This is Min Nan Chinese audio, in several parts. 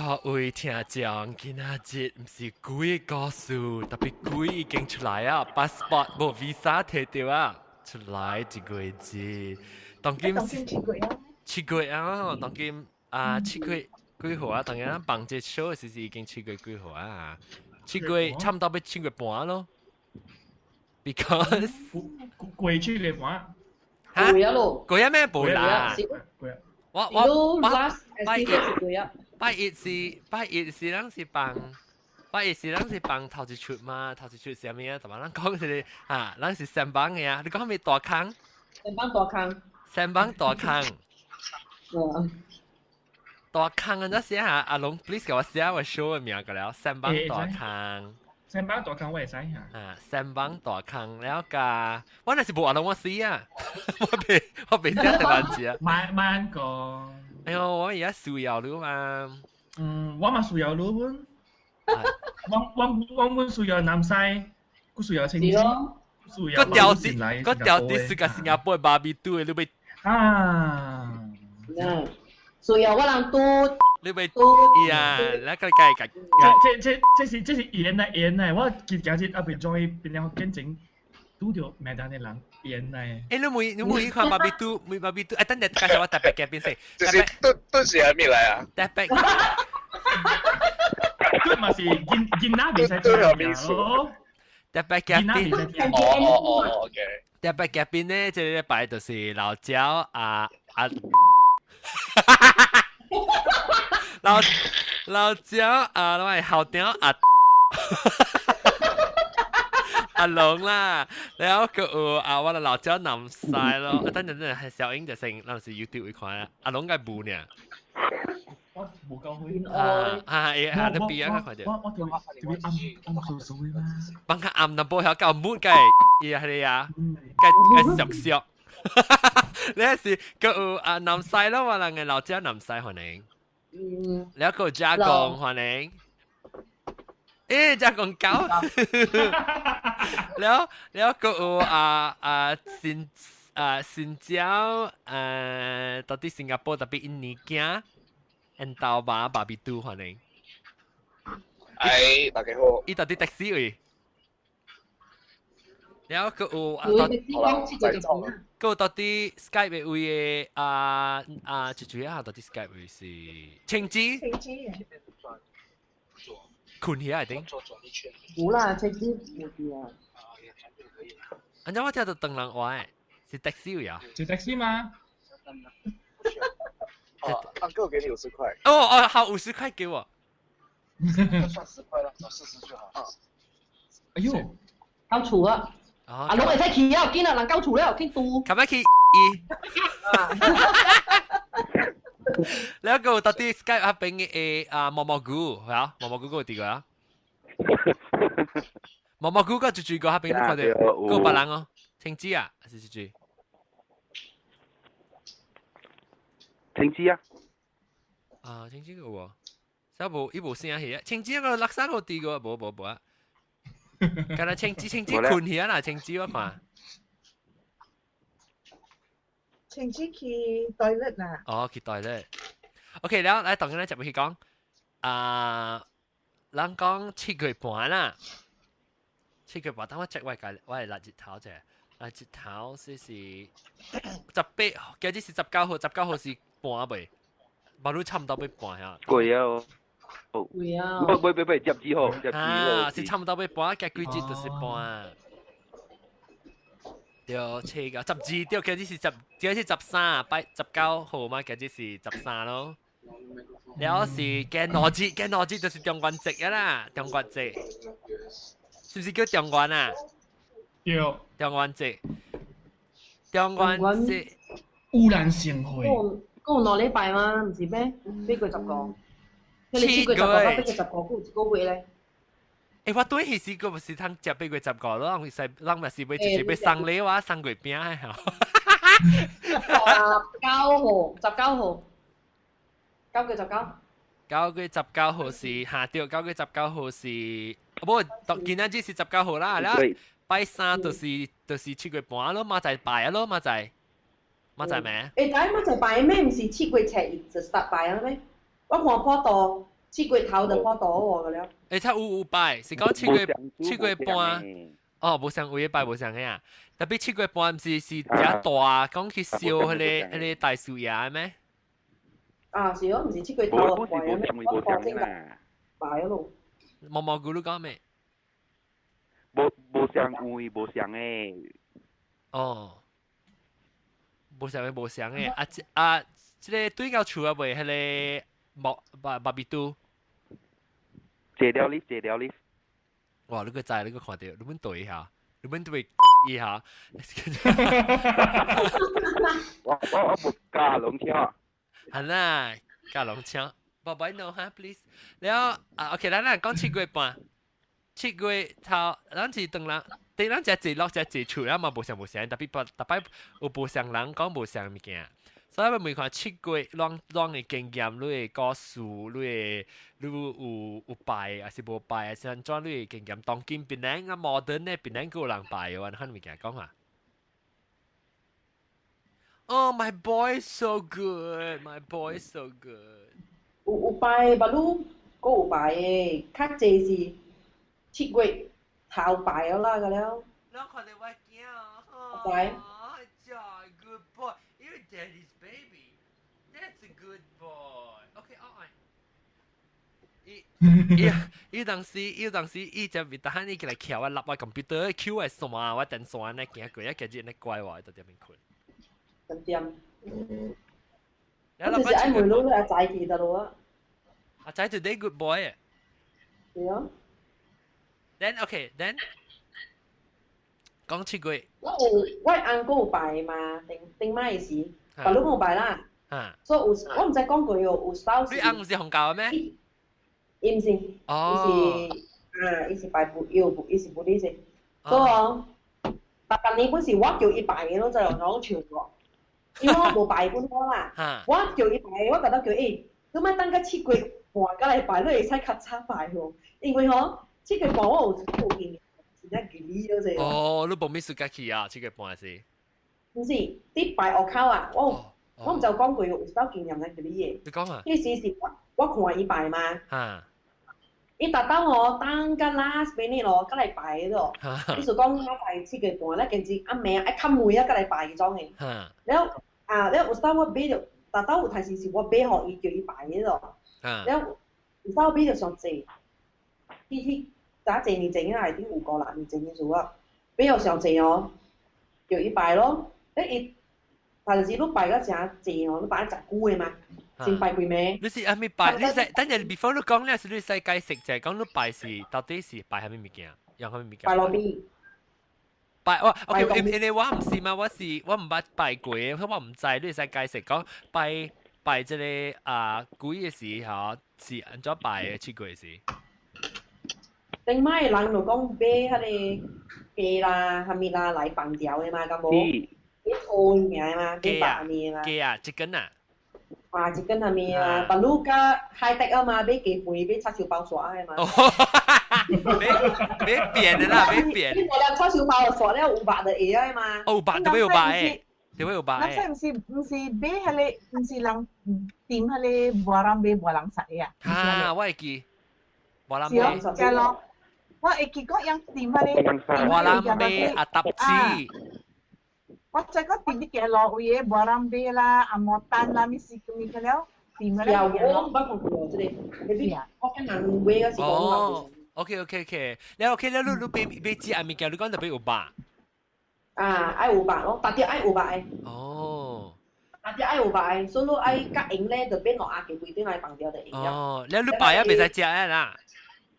各位聽眾，今仔日毋是鬼故事，特別鬼已經出來啊，passport 無 visa 提著啊，出來一月節。當今當今7月啊？7月啊，當今啊7月幾號啊？當今咱放這 show 時是已經七月幾號啊？七月差不多欲7月半咯。Because 過7月半。嚇？過啊咯。過啊咩？無啦。過啊。我拜一啊。拜一是咱是放，拜一是咱是放頭一出嘛，頭一出是啥物啊？同埋咱講是啊，咱是三幫的啊。你講咩大坑？三幫大坑。三幫大坑。嗯。大坑啊！你寫下阿龍，please 給我寫我 show 的名個了。三幫大坑。三幫大坑我會知下。啊，三幫大坑了加，我若是無阿龍我死啊！我袂寫台灣字啊。慢慢講。哎喲，我而家需要你嘛。嗯，我嘛需要你阮。我阮需要南西，佮需要青枝，需要個調啲，個調啲是個新加坡巴比拄的，你欲啊？嗯，需要我人拄。你欲呀？來個改改。這是緣來緣來，我今今日猶未 join 變了變成拄著麥當的人緣來。欸，你每看巴比拄，每巴比拄，哎，等陣介紹我特別嘉賓先。這是拄拄是啥物來啊？特別。拄嘛是囡囡仔袂使聽咯。特別嘉賓。哦哦哦，OK。特別嘉賓呢，這個禮拜就是老焦啊啊。老焦啊，我係校長啊。阿龍啦，然後佢有啊，我的老焦南西咯，啊，等陣等陣係小英就成，咱是 YouTube 會看啊，阿龍該無呢。我無夠去。啊啊，啊，你邊啊？看著。我特別暗暗數數的嘛。幫較暗淡薄曉夠滿嘅，伊係啊，計計熟熟。你係是佢有啊南西咯，我人嘅老焦南西歡迎。嗯。然後佢有加工歡迎。欸，加工狗。然後佢有啊啊新啊新椒，到底新加坡特別印尼囝，𪜶兜媽巴比拄歡迎。哎，大家好。伊到底 taxi 位。然後佢有啊，到佢到底 Skype 的位的啊啊，最主要到底 Skype 位是青枝。青枝。困起來定。有啦，青枝有啲啊。按怎我聽到唐人話是 taxi 位啊？是 taxi 嗎？哦，uncle 給你50塊。哦哦，好，50塊給我。算10塊啦，算40就好。哎呦，到厝啊！阿龍會使去啊，緊啊，人到厝了，去拄。琴日去伊。然後到底 Skype 那邊的啊毛毛菇係啊，毛毛菇嗰個佇個啊？毛毛菇個最最個那邊你看到個別人哦，青枝啊，還是最最？青枝啊？啊，青枝個喎，啥無伊無聲去啊？青枝個垃圾個佇個，無無無啊！敢若青枝青枝困去啊啦，青枝我看。青枝去 toilet 啦。哦，去 toilet。OK，了來當今咧就去講，啊，咱講7月半啦，七月半，等我 check 我個我係六日頭者，六日頭是18，今日是19號，19號是半未？無你差唔多欲半嚇。過啊！會啊！不不不不，12號，12號。啊，是差唔多欲半，加幾日就是半。對，七個12，對，今日是十，今日是13，拜19號嘛，今日是13咯。了是今兩日，今兩日就是中元節啊啦，中元節，是不是叫中元啊？對。中元節，中元節。烏蘭盛會。過2禮拜嗎？毋是咩？8月10個。7月10個到8月10個，閣有一個月咧。欸，我對彼時閣毋是通食8月10個咯，人是人嘛是欲直接欲送禮啊，送月餅的吼。19號，19號，9月19。 9月19號是下對，九月十九號是，無，今仔日是十九號啦，了拜三就是7月半咯，明仔拜啊咯，明仔，明仔咩？欸，但明仔拜咩？毋是7月7日就 start 拜啊咩？我看報道， 7月頭就破到喎個了。誒，他有拜，是講7月7月半。哦，無相位拜無相嘅啊！特別七月半毋是較大，講去燒彼個大樹爺咩？啊，是哦，毋是七月頭就拜咩？我破正拜咯。毛毛咕嚕講咩？無相位，無相嘅。哦，無相嘅無相嘅，啊啊，這個對到厝啊未？彼個毛巴巴比都。借了你，借了你。哇！你個知，你個看到，你們對下，你們對一下。我無加龍槍。係啦，加龍槍。寶寶 no 哈，please。了啊，OK，咱講七月半，七月頭，咱是當人，對咱只坐落只坐厝，啊嘛無相無相，特別特別有無相人講無相物件。所以我問看七月，攏的經驗，你的故事，你有拜，還是無拜，還是按怎？你的經驗，當今檳城啊，modern 的檳城閣有人拜的，按物件講啊。Oh, my boy so good, my boy so good。有拜，巴魯閣有拜的，較濟是七月頭拜了啦，個了。你看到我囝？拜。 Good boy. You're daddy's baby. That's a good boy. Okay, 哦，伊伊伊當時，伊當時，伊就咪得閒，伊起來撬我，立我 computer，抾我線，我電線呢行過，一今日呢怪我，在點面困。點點。我就是愛問你阿仔記得咯啊。阿仔 today good boy。對啊。 Then okay, then 講七月。我有我翁閣有拜嘛，頂頂擺時，別攏無拜啦。所以有我毋知講過哦，有時你翁毋是紅教咩？伊毋是，伊是啊，伊是拜佛，伊有伊是 Buddhist。所以哦，逐年本是我叫伊拜的，攏知影講笑過，因為我無拜本我啦。我叫伊拜，我覺得叫伊，你莫等到七月半才來拜，你會使較早拜吼。因為吼，七月半我有經驗，真正記你咗者。哦，你無咩時間去啊？七月半是？毋是，佇拜學口啊，我毋知有講過有少經驗來記你的。你講啊？彼時是我看伊拜嘛。伊逐當吼等到 last minute 咯，才來拜咯。意思講我拜七月半咧，堅持暗暝愛較暝啊，才來拜彼種的。了啊，了有時我買著，逐當有提時是我買予伊叫伊拜的咯。了有時我買著上濟，去早濟年前啊，已經有5、6年前的事啊，買予上濟哦，叫伊拜咯。咧伊，但是你拜到誠濟哦，你拜誠久的嘛。先拜幾暝？你是啥物拜？你使等陣 before 你講咧，是你使解釋就係講你拜是到底是拜啥物物件，用啥物物件？拜路邊。拜我 OK，因為我毋是嘛，我是我毋捌拜過，所以我毋知你使解釋講拜拜這個啊鬼的時吼是按怎拜的七月時？頂擺人就講買彼個雞啦、啥物啦來放掉的嘛，敢無？買兔物件的嘛，買白物嘛。雞啊，一根啊。啊，一根啥物啊？但你較 high tech 啊嘛，買雞飯，買叉燒包煞的嘛。別變的啦，別變。你無粒叉燒包就煞了，有肉就會的嘛。哦，有肉，特別有肉的，特別有肉的。那毋是買彼個，毋是人點彼個無人買無人殺的啊？啊，我會記。無人買。是咯，我會記講樣點彼個。無人買阿搭子。我知講佇啲街路有個無人買啦，紅毛丹啦，物事物個了，掂個了。我毋捌看過這個，你我看人買嗰時講。哦，OK OK OK，了 OK 了，你買買食物件，你講特別有肉。啊，愛有肉咯，特別愛有肉的。哦。特別愛有肉的，所以你愛較閒咧，就變落阿雞規轉來放掉就會了。哦，了你拜啊，袂使食的啦。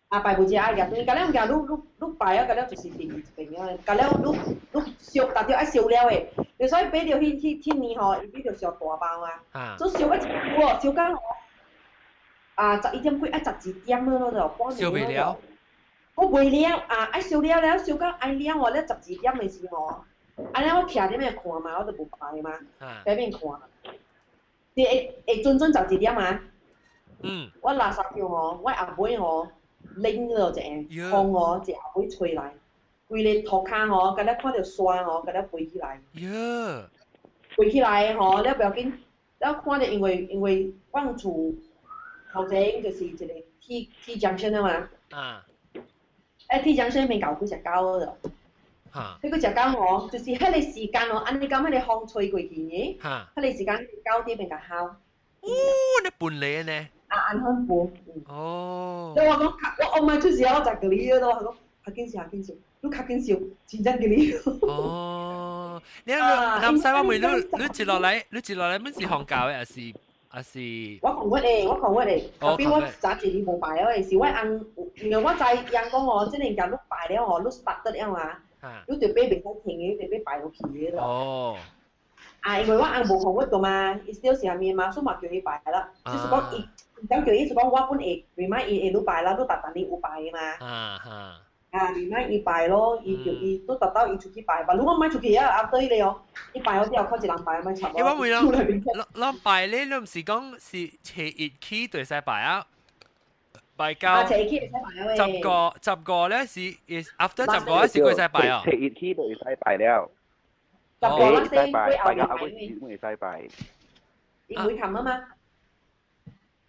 啊，拜袂食愛夾，甲了物件你你你拜啊，甲了就是第二邊啊，甲了你你燒，特別愛燒了的，所以買著彼年吼，伊買著上大包啊，所以燒一久哦，燒到吼啊11點幾啊12點咯，就半燒袂了。我袂了啊！愛燒了了，燒到愛了哦，了十二點的時候，啊了我徛佇面看嘛，我就無拜嘛，佇面看，你會會準準十二點啊？我垃圾票吼，我後尾吼拎了一下，風哦，一後尾吹來，規个塗跤吼，敢若看著沙吼，敢若飛起來。飛起來吼，了不要緊，了看著因為阮厝頭前就是一個 T junction 啊嘛。啊。誒 T junction 邊搞幾隻狗咯。嚇。彼幾隻狗哦，就是彼個時間哦，按呢講彼個風吹過去呢，彼個時間狗佇邊共哮。哦，你本嚟呢？啊，按好半。哦。所以我講，我我買出時我就叫你咯，我講較緊笑，較緊笑，你較緊笑，真正叫你。哦，你你唔使我問你，你接落來，你接落來，乜是放假的，還是還是？我講我的，我講我的，特別我早一日無拜了，是我翁，因為我知人講哦，這個件你拜了哦，你 start 得了啊，你就欲袂使停的，你就欲拜落去的咯。哦。啊，因為我翁無講我個嘛，伊小是啥物嘛，所以嘛叫伊拜啦。就是講伊，講叫伊是講我本會 remind 伊會你拜啦，你逐逐年有拜的嘛。啊哈。啊，remind 伊拜咯，伊叫伊都達到伊出去拜吧。如果唔出去啊，阿對咧哦，伊拜好之後靠一人拜咪差不多。因為為咯，咱拜咧，你毋是講是初一起就會使拜啊？拜到初一起會使拜啊。十個十個咧是 after 十個是會使拜啊。初一起就會使拜了。十個啦，先拜，拜到後尾會使拜。伊會冚啊嘛？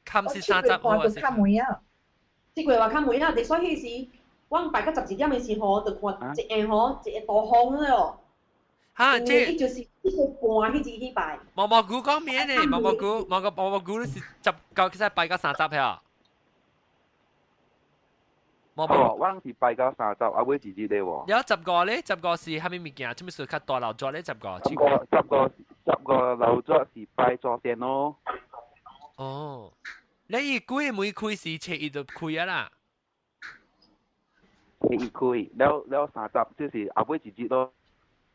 冚是30號啊？較梅啊？這個話較梅啊，所以彼時。我拜到11點的時候，就看一下吼，一個大風了。哈，這就是一個半彼時去拜。毛毛菇講咩呢？毛毛菇，毛個毛毛菇你是十九，其實拜到三十票。毛毛，我是拜到三十，後尾一日咧喎。有十個咧，十個是蝦米物件？這物事較大老桌咧，十個。十個十個十個老桌是拜祖先咯。哦，你伊幾個門開是初一就開啊啦？初一開，了了三十，就是後尾一日都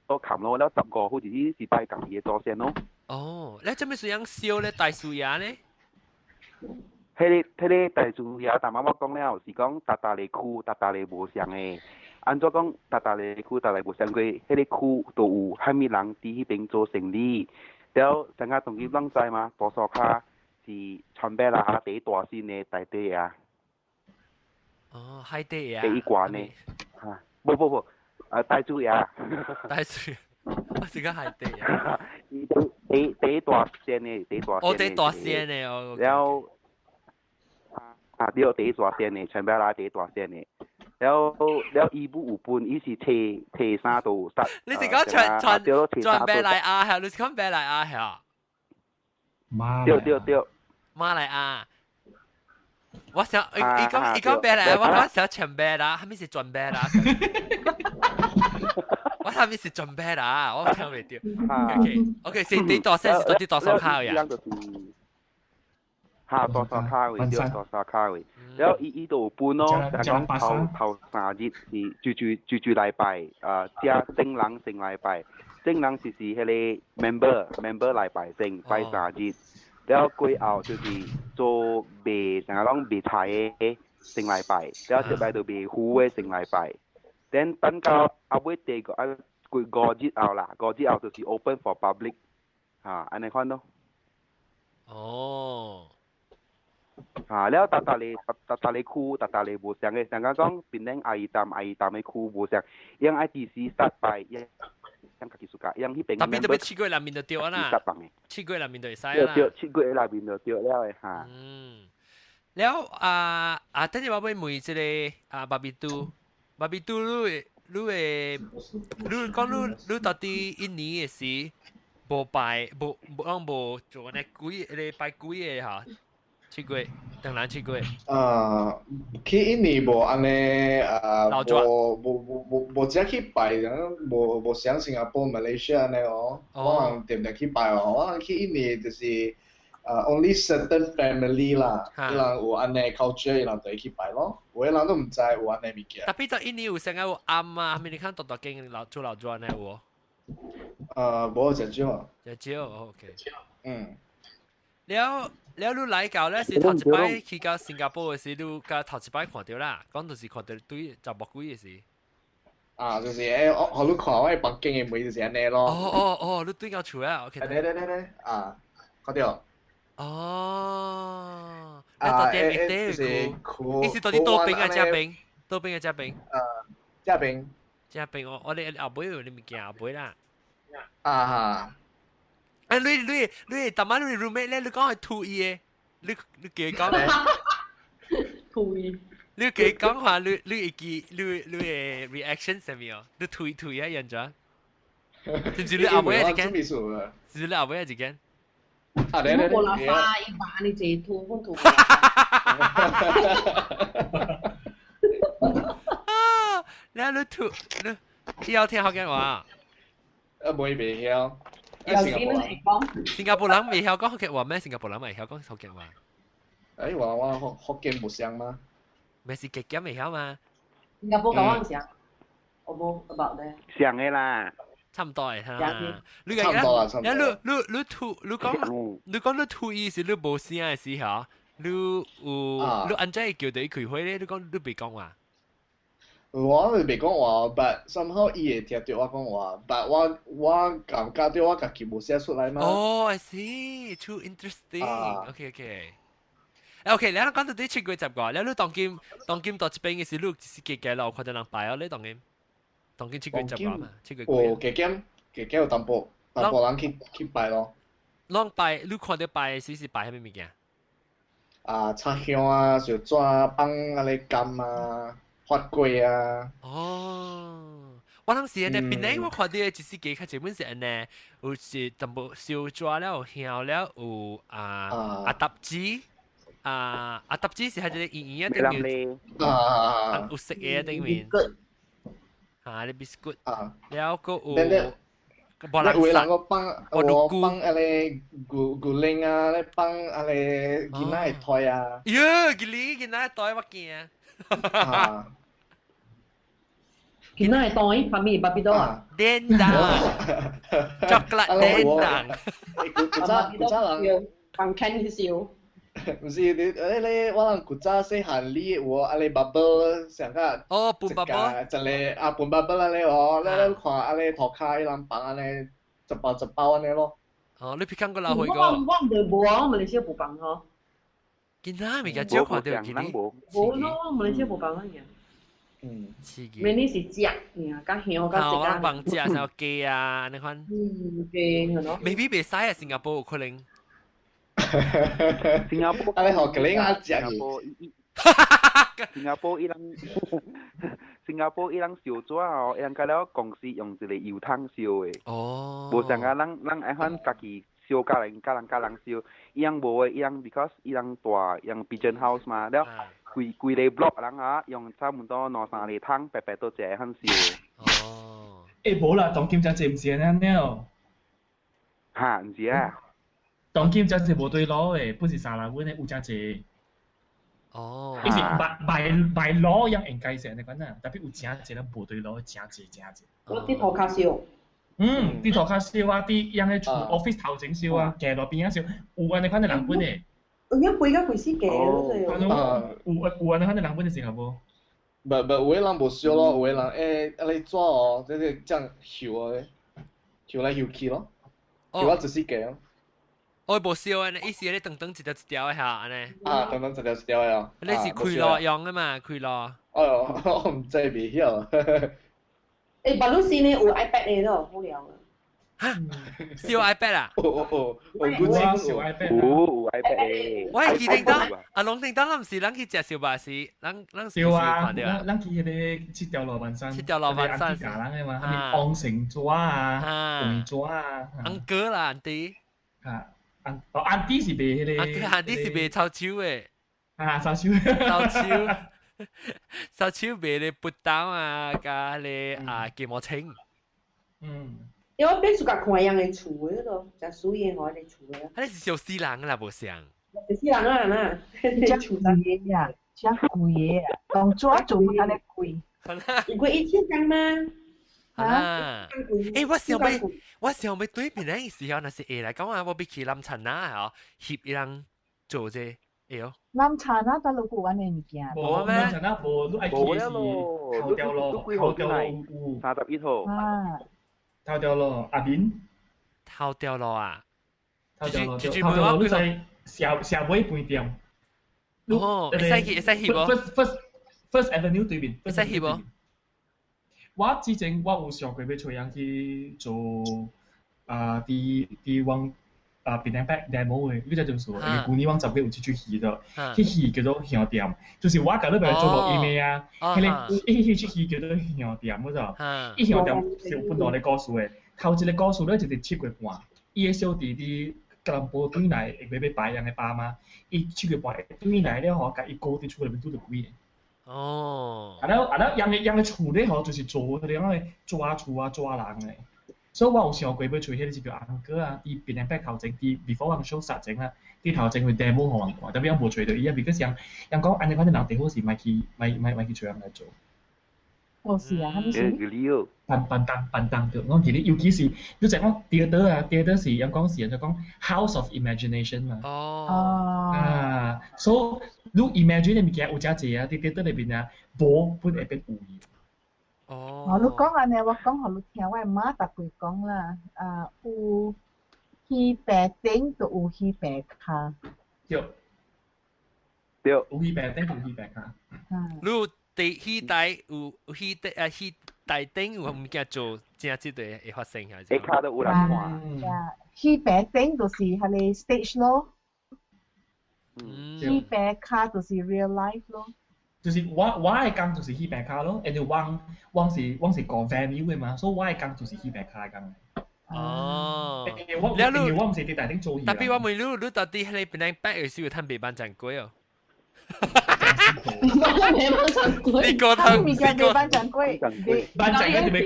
都冚咯，了15號一日是拜家己的祖先咯。哦，你這物事樣燒咧大樹爺咧？彼個大樹爺，逐擺我講了，是講逐逐個區，逐逐個無相的。按怎講？逐逐個區，逐逐個無相過，彼個區都有蝦米人佇彼邊做生理。了，啥個當今攏知嗎？多數跤是川貝拉第一大新的大地啊。哦，海底啊！第一關呢？嚇，無無無，啊大主爺。大主，我是講海底啊。第一大線的，第一大線的。哦，第一大線的哦。了，啊對，第一大線的，全部來第一大線的。了了，伊母有分，伊是提提衫都殺。你是講全全全馬來亞係？你是講馬來亞係？馬對對對。馬來亞。我想伊伊講伊講白來，我講想全白啦，蝦米是全白啦？我蝦米是全白啦？我聽袂著。OK OK，是佇大細是佇大沙跤呀？嚇，大沙跤位，對，大沙跤位。然後伊伊就有分咯，就講頭頭3日是住住住住禮拜，啊，遮正人先來拜，正人就是彼個 member member 來拜先，拜三日。了過後就是做賣啥攏賣菜的先來拜，了這擺就賣魚的先來拜。等等到後尾第個啊過5日後啦，5日後就是 open for public，嚇，按呢款咯。哦。嚇，了逐逐個逐逐個區，逐逐個無相的，像講檳城阿姨潭阿姨潭的區無相，伊愛佇時煞拜，伊家己暑假，伊彼邊。特別特別7月內面就對啦。7月內面就會使啦。對，7月內面就對了的嚇。嗯。了啊啊！等陣我欲問這個啊，巴比嘟，巴比嘟，你你會你講你你到底印尼的時無拜無無攏無做按呢鬼個拜鬼的嚇？七月，當然七月。啊，去印尼無按呢啊，無無無無無只去拜，無無像新加坡、馬來西亞按呢哦。我人定定去拜哦，我人去印尼就是啊，only certain family 啦，伊人有按呢 culture，伊人就會去拜咯。有的人都毋知有按呢物件。特別到印尼有啥個有庵啊，蝦米你看大大間老做老做按呢有無？啊，無誠少。誠少，OK。嗯。了了，你來到咧是頭一擺去到新加坡的時，你佮頭一擺看著啦，講就是看著對十木鬼的時。啊，就是誒，我予你看我的房間的門就是按呢咯。哦哦哦，你對到厝啊，OK。來來來來，啊，看著。哦。啊，誒就是伊是到底佗邊啊？這邊，佗邊啊？這邊。啊，這邊。這邊我我哋後尾有你物件後尾啦。啊哈。啊！你你你，逐擺你 roommate 咧，你講係吐伊的，你記講，推。你記講話，你會記你嘅 reaction 係咩哦？你推推啊，人咗。是唔是你後尾一間？是唔是你後尾一間？啊，你你無啦啦，伊把你這吐，阮吐。啊！你吐你，你有聽福建話？啊，袂袂曉。新加坡人未曉講福建話咩？新加坡人未曉講福建話。誒，我福建無相嗎？咪是極簡未曉嘛？新加坡講話啥？我無 about 咧。像的啦。差唔多嘅嚇。你差唔多啦，差唔多。你吐，你講你吐意是你無聲嘅時候，你有你按怎會叫到伊開會咧？你講你袂講話。我袂講話，but somehow 伊會聽到我講話，but 我感覺到我家己無寫出來嘛。哦，I see, too interesting. Okay, okay. OK，你講到啲7月15，你當今到這邊嘅時，你是幾幾咯？看到人拜哦，你當今7月15嘛？七月幾？哦，加減加減有淡薄人去拜咯。攏拜，你看到拜嘅時是拜啥物物件？啊，插香啊，燒紙啊，放啊個柑啊。發粿啊！哦，我當時呢，邊呢我看到一時幾較基本是按呢，有是淡薄燒紙了，有香了，有啊阿搭子，啊阿搭子是係一個圓圓啊頂面，啊有色嘅頂面，啊你 biscuit，了閣有，無人我放我放啊個牛奶啊，咧放啊個囡仔的胎啊。喲，囡仔囡仔袋我驚。啊！囡仔的袋，旁邊巴比多啊？電當，巧克力電當。古早人放 can 去燒。毋是你，你我人古早細漢你有啊個 bubble 上個。哦，半 bubble。一個啊半 bubble 安尼哦，你看啊個塗跤伊人放按呢一包一包按呢咯。哦，你別看過老回過。我唔無啊，我馬來西亞無放吼。囡仔物件少看到見你。無咯，馬來西亞無放啊爾。嗯。刺激。每年是食，爾，較香較食。我放食啥雞啊，你看。嗯，雞係咯。未必袂使啊，新加坡有可能。新加坡，啊你學格林啊食新加坡伊人，新加坡伊人燒紙哦，伊人甲了公司用一個油桶燒的。哦。無像啊，咱愛款家己燒，甲人甲人甲人燒，伊人無的，伊人 because 伊人大，用 pigeon house 嘛，了規規個 block 人啊，用差毋多兩三個桶，白白都一個款燒。哦。欸，無啦，當今真濟毋是按呢了。哈，毋是啊。當今真濟無對路的，不是沙拉碗的有真濟。哦。伊是賣路樣應該是按呢款啊，特別有真濟人無對路，真濟真濟。我佇塗跤燒。嗯，佇塗跤燒啊，佇樣個厝 office 頭前燒啊，街路邊仔燒，有按呢款的人本的。有影肥甲規死街咯，有按呢款的人本的新加坡。無無，有的人無燒咯，有的人會按呢紙哦，這個這樣翕哦，翕來翕去咯，翕啊一死街咯。我無燒啊！意思你長長一條一條的嚇，按呢？啊，長長一條一條的啊！你是開路用的嘛？開路。哦，我毋知袂曉。欸，巴魯斯呢有 iPad 的咯，好料啊！哈？燒 iPad 啊？有有有，有燒 iPad。有 iPad 的。我會記得當阿龍叮當，咱毋是咱去食燒肉時，咱燒啊！咱去彼個七條羅萬山。七條羅萬山。教人的嘛，啥物王成紙啊，紅紙啊。安哥啦，安弟。啊。哦，安迪是賣彼個，安迪是賣臭手的。啊，臭手。臭手，臭手賣咧不丹啊，佮咧啊芥末青。嗯。因為我變數甲看樣的厝的咯，誠水的吼，彼個厝的。啊，你是燒死人啦，無像。燒死人啊啦，真貴的啊，真貴的啊，當做做乜咁貴？伊貴1000嗎？啊！欸，我想欲對面那時候，若是下來講啊，我欲去南田啊，吼，翕伊人做這會哦。南田啊，佗落有按呢物件？無咩？南田啊，無，你愛去的是頭條路，頭條路有31號。啊！頭條路阿明。頭條路啊！頭條路，頭條路你在社尾飯店。哦，會使去，會使去無？First Avenue 對面。會使去無？我之前我有想過欲揣人去做啊，佇阮啊 Penang Pack demo 嘅，你知做數？因為舊年我10月有這出戲咗，彼戲叫做兄店，就是我共你白做錄音的啊，彼个彼出戲叫做兄店，嗰就，伊兄店是有分兩个故事的，頭一個故事咧就是7月半，伊的小弟弟吉隆坡轉來會欲拜人的爸媽，伊七月半轉來了吼，共伊哥佇厝內面拄著鬼的。哦。啊了啊了，𪜶的𪜶的厝咧吼，就是做彼个樣的抓厝啊抓人的。所以我有想過欲揣彼个是叫 uncle 啊，佇 Penang Pack 頭前，佇 before 我 show 殺前啊，佇頭前會 demo 予人看，但欲無揣著伊啊，because 人人講按呢款的人最好是莫去莫莫莫去揣人來做。哦是啊，啥物事？辦辦當辦當對，我記得尤其是你知講 theatre 啊，theatre 是人講是就講 house of imagination 嘛。哦。啊，所以你 imagine 的物件有誠濟啊，佇 theatre 內面啊，無本會變有。哦。哦，你講按呢，我講予你聽，我媽逐擺講啦，啊，有魚病頂就有魚病跤。對。對。有魚病頂，有魚病跤。你佇戲台有戲台啊，戲台頂有物件做，正這個會發生啊。下跤都有人看。啊，魚病頂就是彼个 stage 咯。魚病跤就是 real life 咯。就是我的工就是戲病跤咯，因為我是講 venue 的嘛，所以我的工就是戲病跤的工。哦。我因為我毋是佇台頂做戲。 Tapi 我問你，你到底彼个 Penang Pack 有時有趁白班盞粿哦？你個湯，物件白班盞粿，班盞粿就欲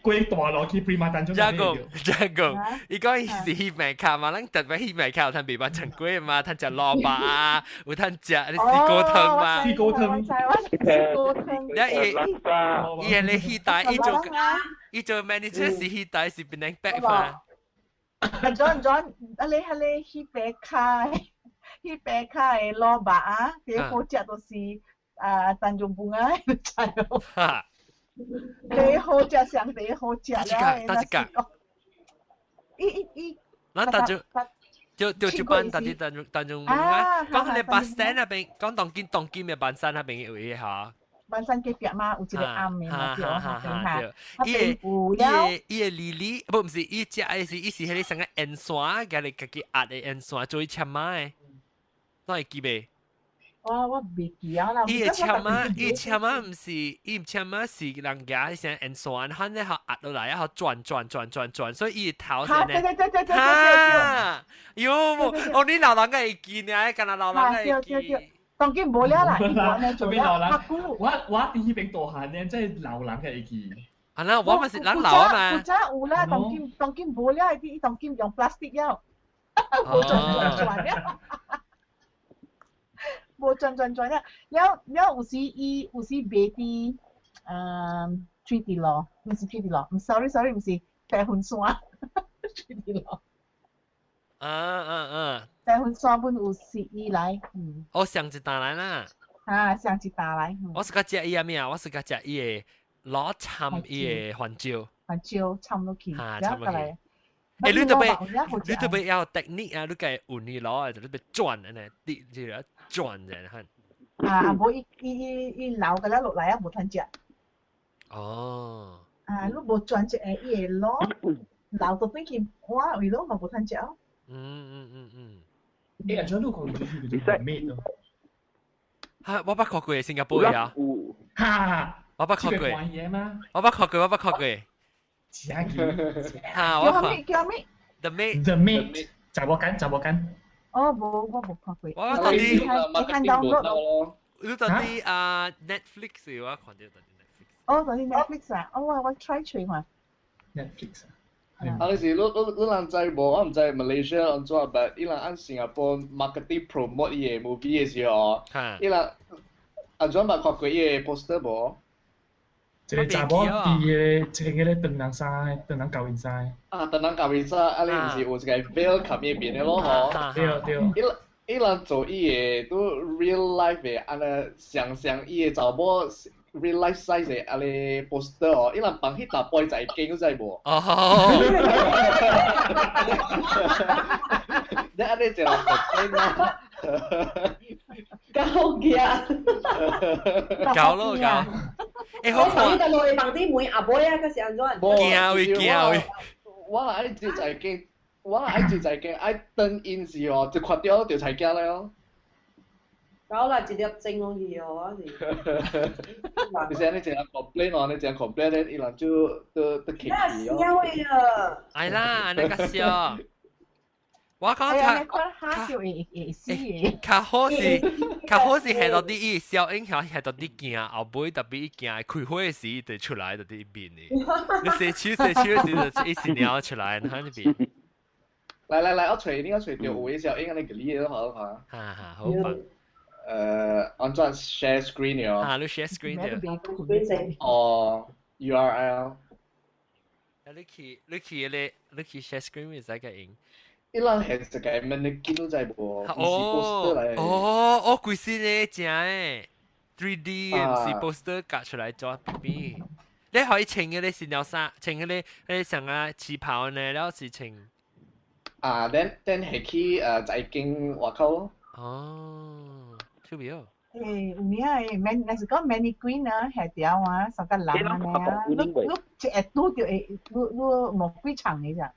過過大路去 Prima 單中。這個這個，伊講伊是戲病跤嘛，咱特別戲病跤有趁白班盞粿嘛，趁食蘿蔔啊，有趁食你四果湯嘛。四果湯。四果湯。你伊伊個戲台，伊做伊做 manager 是戲台是 Penang Pack 嘛。 John John，啊你彼个戲病跤。彼白跤的蘿蔔啊，第好食就是啊，Tanjung Bunga，你知無？第一好食上第一好食了，哪一個？伊伊伊，咱大就就就這班大啲 Tanjung Bunga，講彼個 bus stand 那邊，講當今當今的板山那邊有個嚇。板山隔壁嘛，有一個暗的嘛，對哈，對。伊個伊個莉莉，不毋是伊食的是伊是彼個啥個煙線，共你家己壓的煙線做伊簽仔的。你會記袂？我袂記啊啦。伊的簽仔，伊簽仔毋是，伊簽仔是人家啥煙線，反正予壓落來，予轉轉轉轉轉，所以伊的頭是呢。對對對對對對對。喲，哦，你老人家會記呢？敢若老人家會記。當今無了啦，伊無呢做了較久。我佇彼邊大漢呢，真係老人家會記。啊，那我嘛是人老啊嘛。古早有啦，當今當今無了，伊當今用 plastic 了，無轉轉轉了。無轉轉轉了，了了有時伊有時賣佇嗯水佇路，毋是水佇路，毋 sorry sorry，毋是白雲山，水佇路。啊啊啊！白雲山本有時伊來，嗯。哦，上一單來啦。啊，上一單來。我是較食伊個咩啊？我是較食伊个攞參伊个番椒。番椒參落去，然後來。欸，你特別要 technique 啊！你該運你攞啊，就你欲轉按呢，滴這個轉者看。啊，無伊伊伊伊流個了落來啊，無通食。哦。啊，你無轉一下，伊會攞流到轉去碗位咯，嘛無通食哦。嗯嗯嗯嗯。欸，按怎你講就是叫做咩咯？哈，我捌看過新加坡的啊。哈，我捌看過。我捌看過，我捌看過。真記。哈，我看。叫咩？叫咩？The Maid。 The Maid，查某間，查某間。哦，無，我無看過。我到底你看 download。你到底啊 Netflix 我看到到底 Netflix。哦，到底 Netflix 啊？哦，我 try 揣看。 Netflix 啊。啊，你是你你你人知無？我毋知 Malaysia 按怎，but 伊人按新加坡 marketing promote 伊个 movie 的時候，伊人按怎捌看過伊个 poster 無？一個查某佇個穿彼個長人衫，長人膠面衫。啊，長人膠面衫，啊，你毋是有一個 veil 冚伊面的咯吼？對對。伊伊人做伊个都 real life 的，按呢想像伊個查某 real life size 的按呢 poster 哦，伊人放彼沓杯在間，你知無？哦。你按呢一個人就啊。夠嘅。夠咯夠。欸，好看。你個落去房頂問阿妹啊，閣是按怎？驚喂驚喂。我愛直在見，我愛做財經，愛等因時哦，就看到就財經了。搞啦，一粒鐘攏去哦，我是。其實你淨係 complain 哦，你淨係 complain 咧，伊人就都都客氣哦。笑啊！係啦，你個笑。我講較較笑會會死嘅。較好是較好是係到啲伊小影響係到啲行，後尾特別伊行開會時就出來就啲邊嘅。你洗手洗手時就一時鳥出來，喺呢邊。來來來，我揣你，我揣到有嘅時候，應該你個你都好下。哈哈，好棒。按怎 share screen 哦。啊，你 share screen 嘅。哦，URL。你去 share screen 會使個用。伊人係一個 mannequin 都知無？哦哦，哦，規身咧正誒，3D 嘅，毋是 poster 夾出來做 B B。你可以穿嘅咧是鳥衫，穿嘅咧咧像啊旗袍呢，了是穿。啊，then 係去財經外口。哦，特別哦。誒，有影誒，man，若是講 mannequin 啊，下條啊，三個人啊，你你一會拄著會，你你無幾長嘅咋？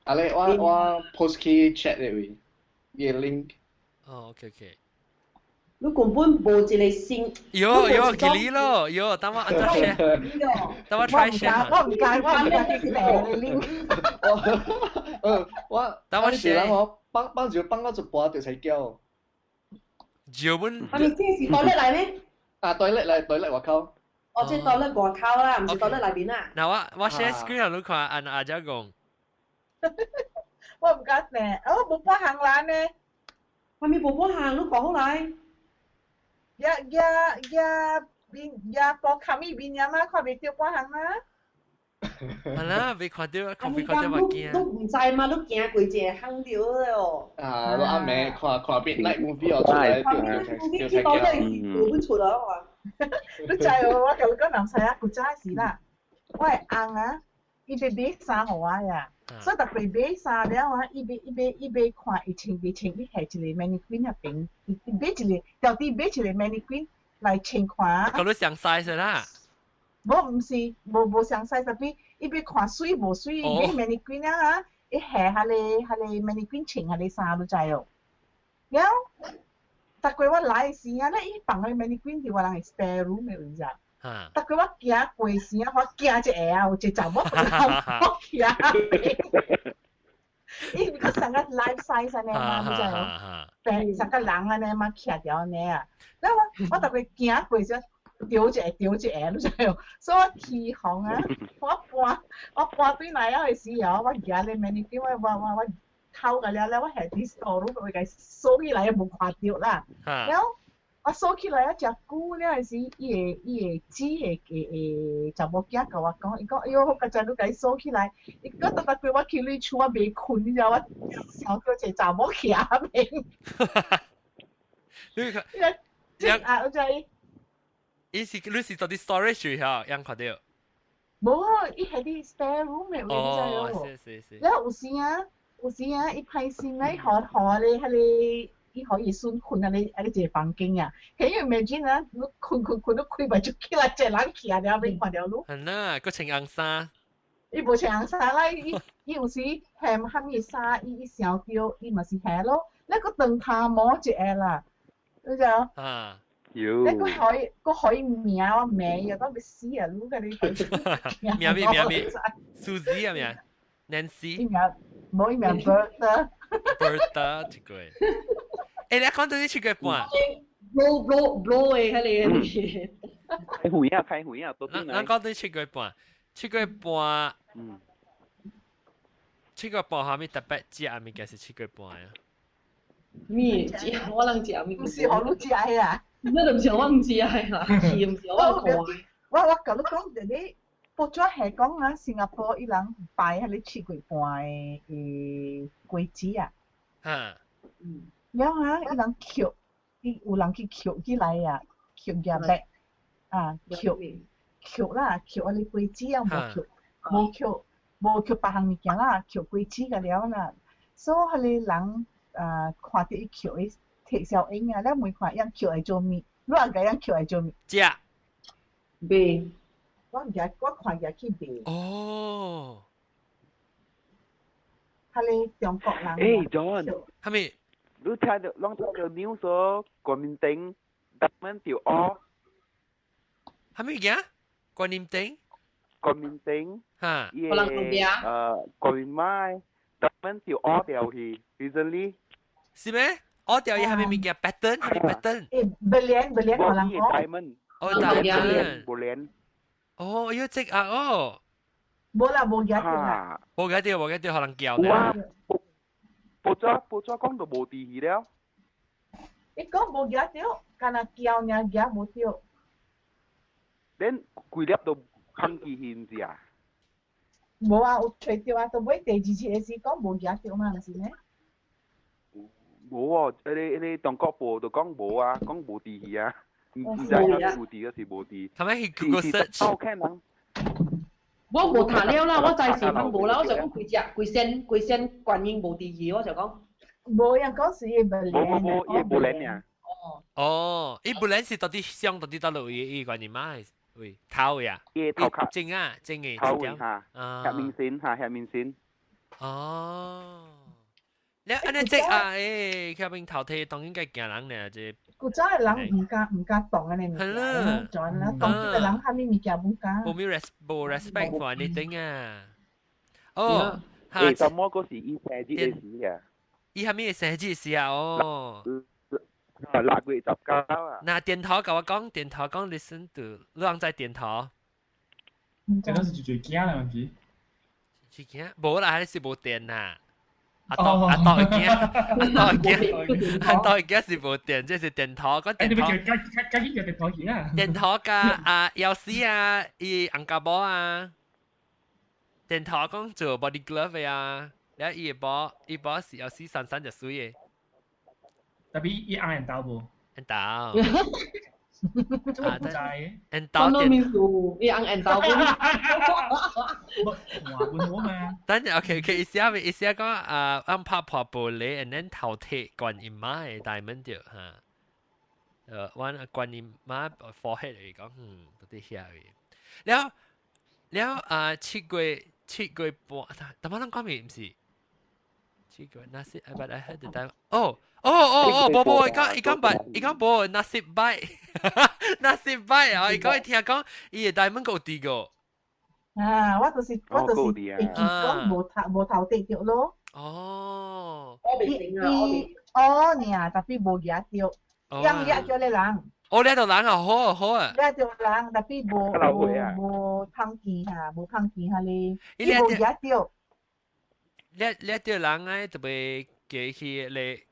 啊咧，我 post 去 chat 嘅位，伊個 link。哦，OK OK。你根本無一個心。有有，給你咯，有，等我等我 share，等我 try share。我唔介，我唔介去訂個 link。我等我 share。我放放就放到一半就才叫。就本。係咪這是 toilet 內咩？啊，toilet 內，toilet 外口。哦，這 toilet 外口啦，唔是 toilet 內邊啦。嗱，我 share screen 你看，按阿姐講。我唔敢訂，哦，無半行欄呢。係咪無半行？你講好來。呀呀呀邊呀波卡米邊呀嘛，看袂到半行啦。係啦，未看到，看未看到我驚。你唔知嘛？你行過一個巷著了。啊，你暗暝看看邊 night movie 哦出來，就就就才驚。無出來啊！你知哦，我共你講，人知啊，古早時啦，我的翁啊，伊欲買衫予我呀。所以逐擺買衫了啊，伊欲伊欲伊欲看伊穿袂穿，伊下一個 mannequin 那邊，伊買一個，到底買一個 mannequin 來穿看。佮你相 size 啦。無，毋是，無無相 size，特別伊欲看媠無媠，買 mannequin 啊，伊下彼個彼個 mannequin 穿彼個衫，你知哦。了，逐擺我來時啊，咧伊放個 mannequin 佇我人的 spare room 的位置。逐擺我行過時啊，我驚一下啊，有一個查某我徛。伊個成個 life size 按呢嘛，你知無？對，成個人按呢嘛徛著按呢啊。了我我逐擺行過時，著一下著一下，你知無？所以我起哄啊，我搬我搬轉來了的時候，我舉咧 mannequin，我我我我偷個了了，我下佇 store room 我共鎖起來，無看著啦。了我鎖起來啊，誠久了的時，伊的伊的姊的的查某囝共我講，伊講哎喲，好佳哉你共伊鎖起來，伊講逐逐擺我去你厝我袂睏，你知無？我想到一個查某徛面。你看，這啊，我知。伊是你是到佇 storage 遐，樣看到？無，伊係佇 spare room 的位，你知無？是是是。了有時啊，有時啊，伊歹心啊，伊予予彼個彼個。伊予伊孫睏按呢按呢一個房間啊，can you imagine 啊？你睏睏睏，你開門就起來一個人徛了，欲看著你。係啦，閣穿紅衫。伊無穿紅衫啦，伊伊有時嫌啥物衫，伊伊想著，伊嘛是下咯。你閣長頭毛一個啦，你知無？啊。有。你閣予伊，閣予伊名我罵伊啊，講欲死啊！你共你。名咩名咩？Suzy 啊名？Nancy。伊名無伊名 Bertha。 Bertha 一個。欸，你講到你七月半。 blow blow blow 的彼個。開會啊，開會啊，都咱咱講到七月半，七月半，七月半下面特別食物件是七月半啊？咩食？我人食物。毋是予你食的啊？那就毋是我毋食的啦，是毋是我看。我我共你講，就你報紙係講啊，新加坡伊人拜彼個七月半的粿子啊。了啊，伊人抾，伊有人去抾起來啊，抾舉麥啊，抾抾啦，抾彼個粿子啊，無抾無抾無抾別項物件啦，抾粿子個了啦。所以彼個人啊，看著伊抾的摕小英啊，你問看𪜶抾來做物？你也共𪜶抾來做物？食。賣。我舉我看舉去賣。哦。彼個中國人。誒，John，係咪？你聽到，攏聽到 news 哦，國民黨，diamond 掉哦。係咪嘅？國民黨？國民黨。嚇。伊個國民媽，diamond 掉哦掉去，recently。是咩？哦掉伊係咪物件 pattern？係咪 pattern？誒，不連可能哦。diamond。哦，diamond。不連。哦，要即啊哦。無啦，無記得啦。無記得，無記得，可能叫呢。報紙講到無地去了。伊講無記得，敢若叫爾記無著。恁規粒都空機去毋是啊？無啊，有揣著啊，到尾第二次的時講無記得嘛，毋是咩？無哦，彼個中國報就講無啊，講無地去啊，毋知影有地抑是無地。頭先去 Google search。我看人。我無讀了啦，我知是攏無啦，我就講規隻規身規身觀音無佇去，我就講。無人講是伊無連。無無無，伊無連爾。哦，伊無連是到底上到底倒落位伊觀音媽位頭呀？伊頭殼。正啊，正嘅。頭位哈。下面先哈，下面先。哦。你按呢這啊，誒，下面頭體當應該驚人呢，這。古早的人毋敢動按呢物件，就按呢，當今的人啥物物件毋敢。無 respect for anything 啊！哦，誒，什麼嗰時伊生日的時啊？伊啥物生日時啊？哦，6月19啊。那電頭共我講，電頭講 listen to，你人在電頭。這都是最驚的問題。最驚？無啦，彼是無電啦。阿當阿當會驚，阿當會驚，阿當會驚是無電，這是電頭。講電頭。加緊叫電頭去啊！電頭加啊，藥師啊，伊紅家寶啊，電頭講做 body glove 的啊，了伊的寶，伊寶是藥師三三就水的。特別伊紅緣投無？緣投。啊，知。緣投電。伊紅緣投無？話阮我嘛。等陣 OK OK，伊寫講啊，按拍破玻璃，and then 頭鐵觀音媽的 diamond 著哈。阮觀音媽 forehead 嚟講，到底遐位。了了啊，7月7月半，淡薄咱講未毋是？七月那是，but I heard the time。哦哦哦哦，無無，伊講白，伊講無，nasib baik，nasib baik 啊！伊講伊聽講，伊的 diamond 夠低個。啊！我就是會記講無頭得著咯。哦。伊伊哦爾，特別無舉著，樣掠著咧人。哦，掠著人啊，好啊好啊。掠著人，特別無碰見哈，無碰見哈咧。伊無舉著。掠著人咧，特別叫去咧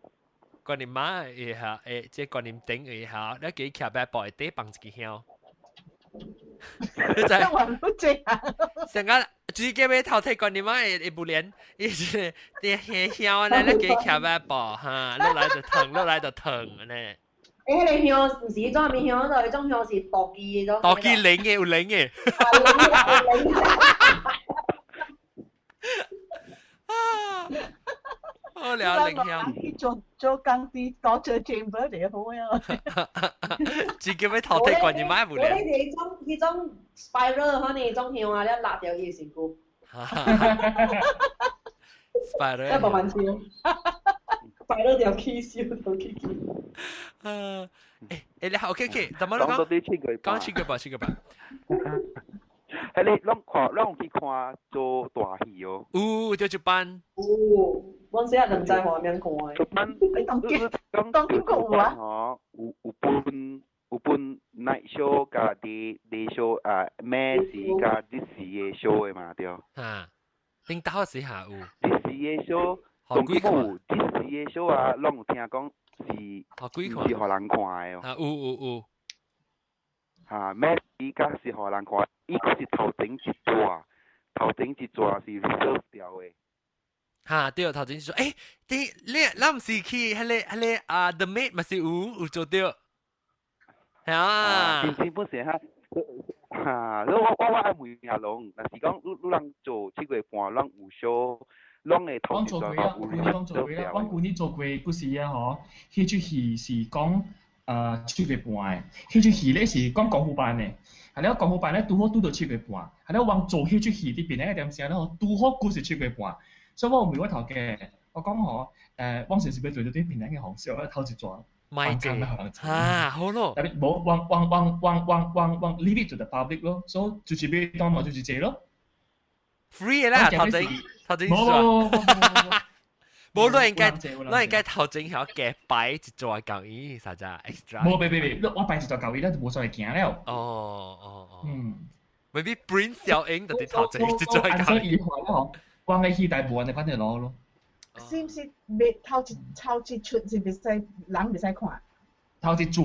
觀音媽會下，誒，即觀音頂會下，你叫伊徛白布底放一支香。你知？成個自己要頭睇觀音媽會會不連，伊是啲香咧，你叫伊徛白布哈，落來就疼，落來就疼咧。欸，彼個香毋是彼種啥物香，就彼種香是妒忌的種。妒忌靈的有靈的。好了，靈香。去做工啲 torture chamber 就好啊。自己要頭睇觀音媽無連。我咧是彼種 spiral 可能種香啊，了辣掉伊身軀。 spiral。一無問題。spiral 條起燒條起起。啊，誒，你好，OK OK，怎麼講？講7月半，7月半。彼個攏看，攏去看做大戲哦。有，就一班。有，阮細漢就毋知畫面看的。一班，當今閣有啊？吼，有分 night show 佮 day show 啊，暝時佮日時的 show 的嘛對。哈，頂頭時下有。日時的 show，當今有日時的 show 啊，攏有聽講是，毋是予人看的哦。啊，有。哈，暝時佮是予人看，伊閣是頭前一逝，頭前一逝是 reserve 掉的。哈，對，頭前說，欸，你咱毋是去彼個啊，The Maid 嘛是有做著。係啊。真本是哈，哈，你我愛問阿龍，若是講你人做7月半，攏有 show，攏會頭阮做過啊，舊年攏做過啊，阮舊年做過幾時啊？吼，彼齣戲是講7月半的，彼齣戲咧是講功夫班的，係了功夫班咧拄好拄到7月半，係了阮做彼齣戲佇邊個點聲咧吼，拄好閣是7月半。所以我問我頭家，我講嗬，往時是欲做做啲檳城嘅紅燒，我頭一逝。買者啊，好咯。特別無往往往往往往往 leave it to the public 咯，所以就是欲當嘛就是這咯。 free 啦，頭前頭前無無無無，你應該你應該頭前曉加擺一逝共伊啥只 extra。無，別別別，我擺一逝共伊，咱就無再行了。哦哦哦。Maybe print 小英就佇頭前一逝共伊。關嘅戲大部分就反正攞咯。是毋是袂頭一頭一出是袂使人袂使看？頭一逝。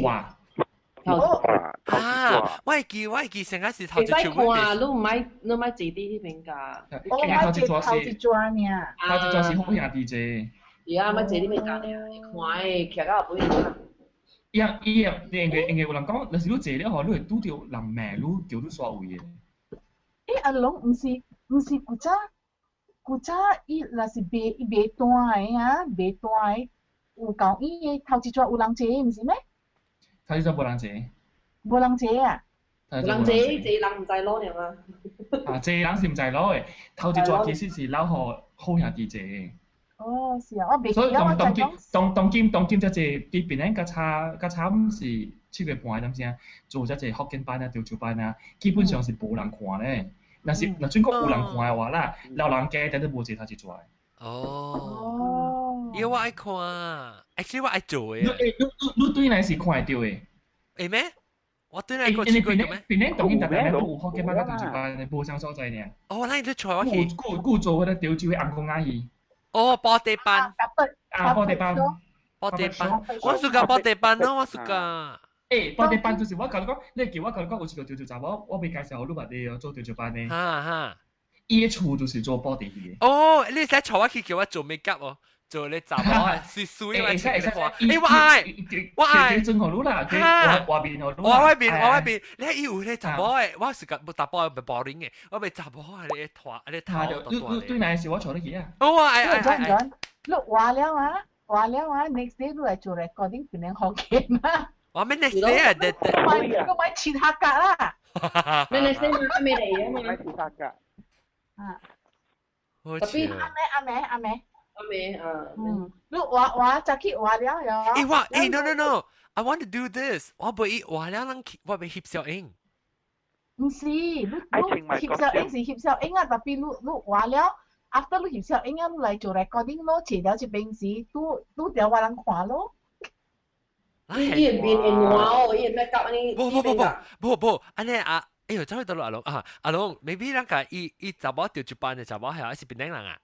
頭啊！我會記我會記，上個是頭一出。會使看，你毋愛你毋愛坐佇彼邊㗎。我愛坐頭一逝爾。頭一逝是好兄弟坐。是啊，毋愛坐佇邊㗎爾，你看的徛到後尾。伊樣伊樣，應該應該有人講，若是你坐了吼，你會拄著人罵你，叫你煞位的。欸，阿龍毋是毋是古早。古早伊若是賣伊賣單的啊，賣單的有夠伊的頭一逝有人坐，毋是咩？頭一逝無人坐。無人坐啊？無人坐，坐人毋知攞爾啊。啊，坐人是毋知攞的，頭一逝其實是留予好兄弟坐。哦，是啊，我袂記所以當當今當當今當今遮濟佇檳城較差較慘是7月半點聲做遮濟福建班啊、潮州班啊，基本上是無人看咧。若是若準講有人看的話啦，老人家絕對無坐頭一逝。哦，因為我愛看，actually 我愛做的。你你你對來是看會著的？會咩？我對來過去過咩？檳城當今逐逐都有福建班佮潮州班的，無相所在爾。哦，咱你帶我去。舊舊做彼個潮州的紅公仔戲。哦，寶地班。啊，寶地班。寶地班，我暑假寶地班咯，我暑假。欸，寶地班就是我共你講，你記我共你講有一個潮州查某，我袂介紹予你捌咧做潮州班的。哈哈。伊的厝就是做寶地戲的。哦，你會使帶我去叫我做 make up 哦，做咧查某啊，媠媠嘛，會使欸，我愛，我愛。真予你啦，外面予你。我外面，我外面，你伊有咧查某的，我是個查甫袂 boring 的，我袂查某啊，咧拖咧頭你你對來是我帶你去啊。我愛愛愛。你換了啊，換了啊，next day 你來做 recording 變成福建啊。我咩 next day 啊？我買切客格啦。咩 next day 未嚟啊嘛？買切客格。啊。特別阿妹阿妹阿妹。阿妹啊。嗯。你畫畫就去畫了喲。欸我欸 no no no，I want to do this。我袂畫了人，我袂翕小影。毋是，你你翕小影是翕小影啊，特別你你畫了，after 你翕小影啊，你來做 recording 咯，坐了這邊時，拄拄著我人看咯。伊伊面會爛哦，伊會 make up 呢？無無無無無無，按呢啊，哎喲，走去倒落阿龍啊，阿龍，maybe 咱個伊伊查某潮州班的查某係還是檳城人啊？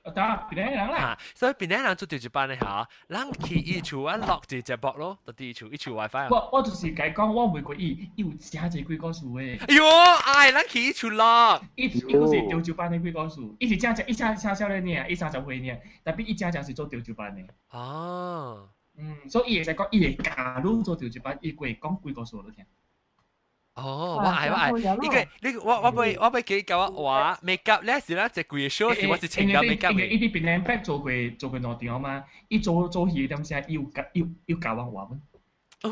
得檳城人啦。所以檳城人做潮州班的嚇，咱去伊厝啊錄一節目咯，到佇伊厝伊厝 WiFi。我就是共伊講，我問過伊，伊有誠濟鬼故事的。哎喲，哎，咱去伊厝錄。伊伊閣是潮州班的鬼故事，伊是正正伊正正少年爾，伊30歲爾，但比伊正正是做潮州班的。哦。嗯，所以伊會使講，伊會教你做潮州班，伊會講鬼故事予你聽。哦，我愛我愛，呢個呢個我我欲我欲記教我畫 make up 咧是咱一規個 show 是我是穿到 make up 的。伊佇檳城北做過做過兩場嘛，伊做做戲點聲，伊有教伊有教我畫本。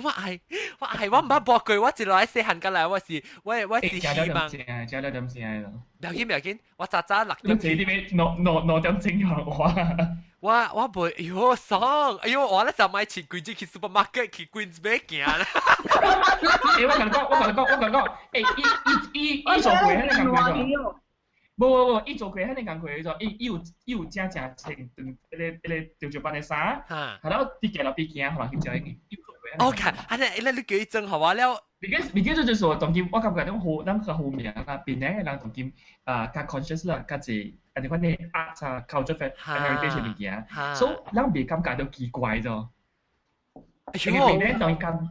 我愛我愛我毋捌播過，我一來細漢過來，我是我我是希望。食了點聲咯。不要緊不要緊，我早早6點。你坐佇邊兩兩兩點鐘予人畫。我我袂，哎喲爽！哎喲，我咧就買穿規日去 supermarket 去 Queensway 行啦。欸，我共你講，我共你講，我共你講，欸，伊伊伊伊做過彼个工課做。無無無，伊做過彼个工課做，伊伊有伊有正正穿長彼个彼个潮州班的衫，然後佇街路邊行，予人翕照影。伊有做過。 OK，按呢，你你叫伊裝予我了。而家就是說，當今我感覺種好，咱較好名啦，檳城的人當今啊，較 conscious 啦，較濟，按呢款的 art 啊，culture heritage 物件，所以咱袂感覺到奇怪咗。哎喲，啊，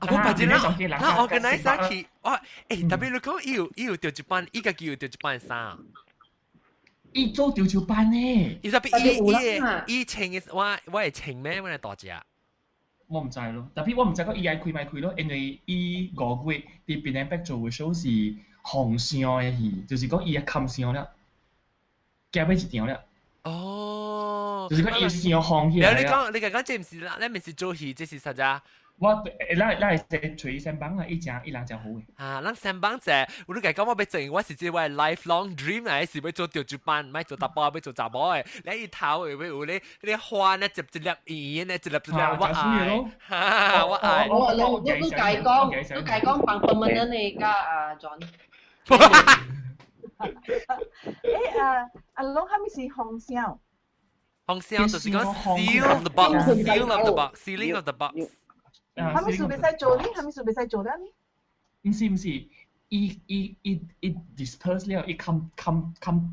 我白日咱咱 organize 去，我欸，特別你講伊有伊有潮州班，伊家己有潮州班衫。伊做潮州班呢？伊特別伊伊伊穿的，我我會穿咩？我來大隻。我毋知咯，特別我毋知講伊愛開毋愛開咯，因為伊5月佇檳城北做的 show 是紅相的戲，就是講伊也冚相了，行尾一場了。哦，就是講伊相紅起來。你講你講這毋是啦，你毋是做戲，這是啥只？我咱咱係隨身幫啊，伊誠伊人誠好嘅。啊，咱三幫者，我都講我欲做，我是這我 lifelong dream 嚟，是欲做潮州班，唔做查埔，欲做查某嘅。你伊頭會有咧，你花呢，一一粒圓呢，一粒一粒，我愛，哈，我愛。我你你計講，你計講放 permanent 嘅甲啊 John。誒啊，阿龍係咪是紅燒？紅燒就是講 seal of the box，seal of the box，sealing of the box。係咪是袂使做呢？係咪是袂使做了呢？毋是毋是，伊伊伊伊 disperse 了，伊冚冚冚。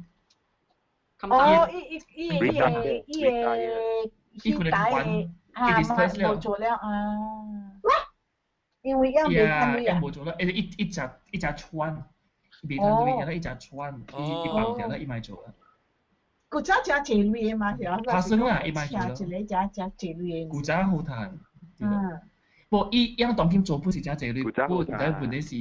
哦，伊伊伊伊個伊個伊可能關，伊 disperse 了。無做了啊！因為樣袂看啊。無做了，伊一隻一隻穿，袂通做了，一隻穿，伊伊放掉了，伊莫做了。古早誠濟鐳的嘛，是啊。拍算啊，伊莫做了。一個誠誠濟鐳的。古早好趁。嗯。無，伊樣當今做不是誠濟鐳，不過但問題是，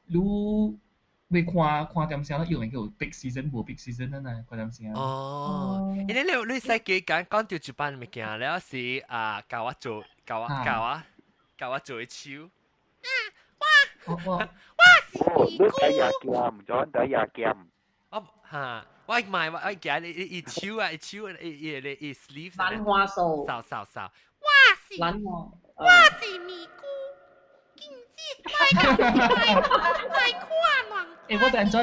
你欲看看點聲，用叫 big season 無 big season 啊，看點聲。哦，因為你你使記講講到一班物件了是啊，教我做，教我教我教我做一手。啊，我我是尼姑。你睇廿劍，咗睇廿劍。我嚇，我買我我記你伊手啊，伊手伊伊伊 sleeve。蘭花手。掃掃掃。我是。蘭花。我是尼姑，今日來來來看人。欸，我等陣。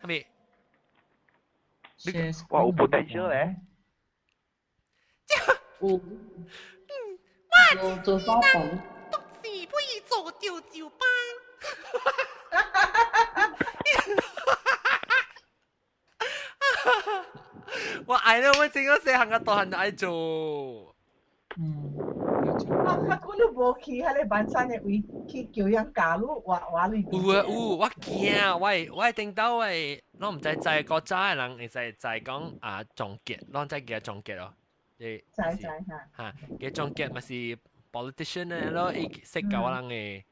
係咪？哇，有 potential 咧。有。嗯，我做做人，獨自配做潮州班。我愛了，我整個細漢個大漢就愛做。嗯。啊！啊！久你無去彼個萬山的位去叫人教你畫畫裏邊。有啊有，我驚，我我頂到我，攏毋知知古早的人會使知講啊總結，攏知叫總結咯。知知嚇。嚇，嘅總結嘛是 politician 咧咯，伊識教我人的。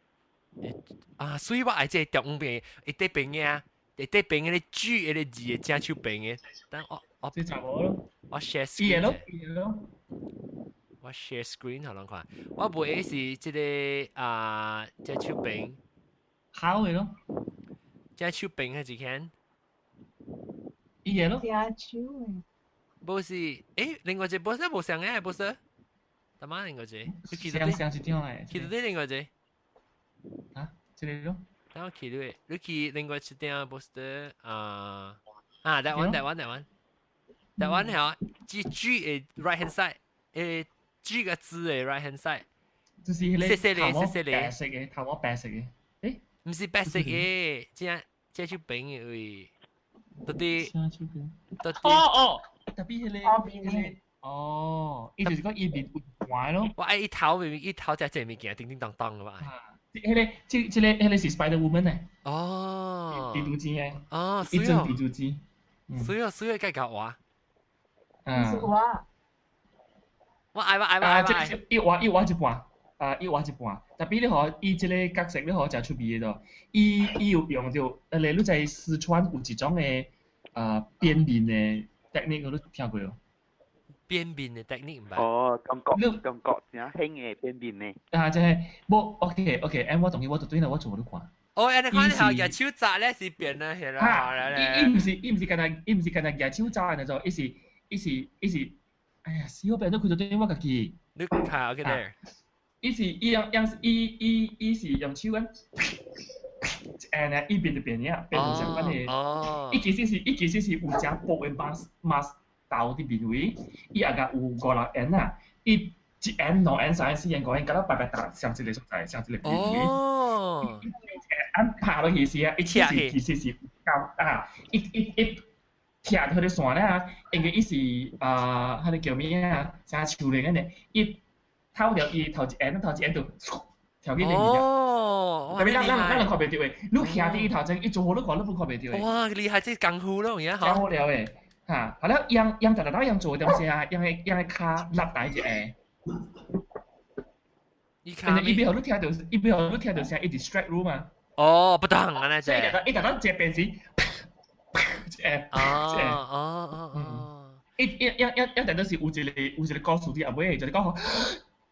啊，所以我愛這個中邊，伊底邊嘅，伊底邊迄個 G 迄個字的正手邊的，等我我。這查某咯。我 share screen。咯，伊咯。我 share screen 予人看，我買的是這個啊，這手柄。好的咯。這手柄係幾錢？伊個咯。這手的。無是，欸，另外一個無是無相嘅，無是。他媽另外一個。相相一張的。去到底另外一個。啊，這個咯。等我去你，你去另外一張無是啊啊，that one that one that one that one 係 G G 的 right hand side 誒。G 個字的 right hand side，就是彼個細細個白色的，頭毛白色的，欸，毋是白色的，這這手柄的位，到底，到底，哦哦，特別彼個，彼個，哦，伊就是講伊面有黃咯。我愛伊頭明明伊頭才這物件，叮叮當當的嘛。彼個，這這個彼個是 Spider Woman 呢？哦，蜘蛛精的。哦，一種蜘蛛精。所以所以該教我。嗯。我。我愛我愛我愛。啊，這一畫一畫一半，啊一畫一半。特別你吼，伊這個角色你吼誠出味的咯。伊伊有用著，例如在四川有一種的啊變面的 technique，你聽過無？變面的 technique 毋捌。哦，感覺感覺誠興的變面的。啊，這個無 OK OK，按我同意，我就對啦，我做予你看。哦，按呢看你吼，舉手紮咧是變啊，係啦。伊伊毋是伊毋是干焦伊毋是干焦舉手紮的那種，伊是伊是伊是。哎呀，死我變做開咗對我家己。你睇 OK there。伊是伊用用伊伊伊是用手按，按呢伊變就變呀，變成相反的。哦。伊其實是伊其實是有誠薄的 mask mask 頭佇面位，伊也共有五六按啊，伊一按兩按三按四按五按，敢若白白搭上一個所在，上一個面位。哦。按拍落去時啊，伊其實其實是夠啊，伊伊伊。拆彼個線咧啊，因為伊是啊，彼個叫咩啊？啥樹林按呢？伊透著伊頭一按，頭一按就跳去裡面哦，特別咱咱咱人看袂著的，你徛佇伊頭前，伊做予你看，你攏看袂著的。哇，厲害！這功夫咯，有影吼。真好料的，哈！好了，用用逐逐擺用做的東西啊，用个用个跤落台一下。伊跤。伊袂予你聽著，伊袂予你聽著聲，伊 distract 你嘛。哦，不當按呢隻。伊逐逐一變時。誒，哦哦哦哦，伊伊伊伊一定都是有一個有一個故事佇後尾，就是講吼，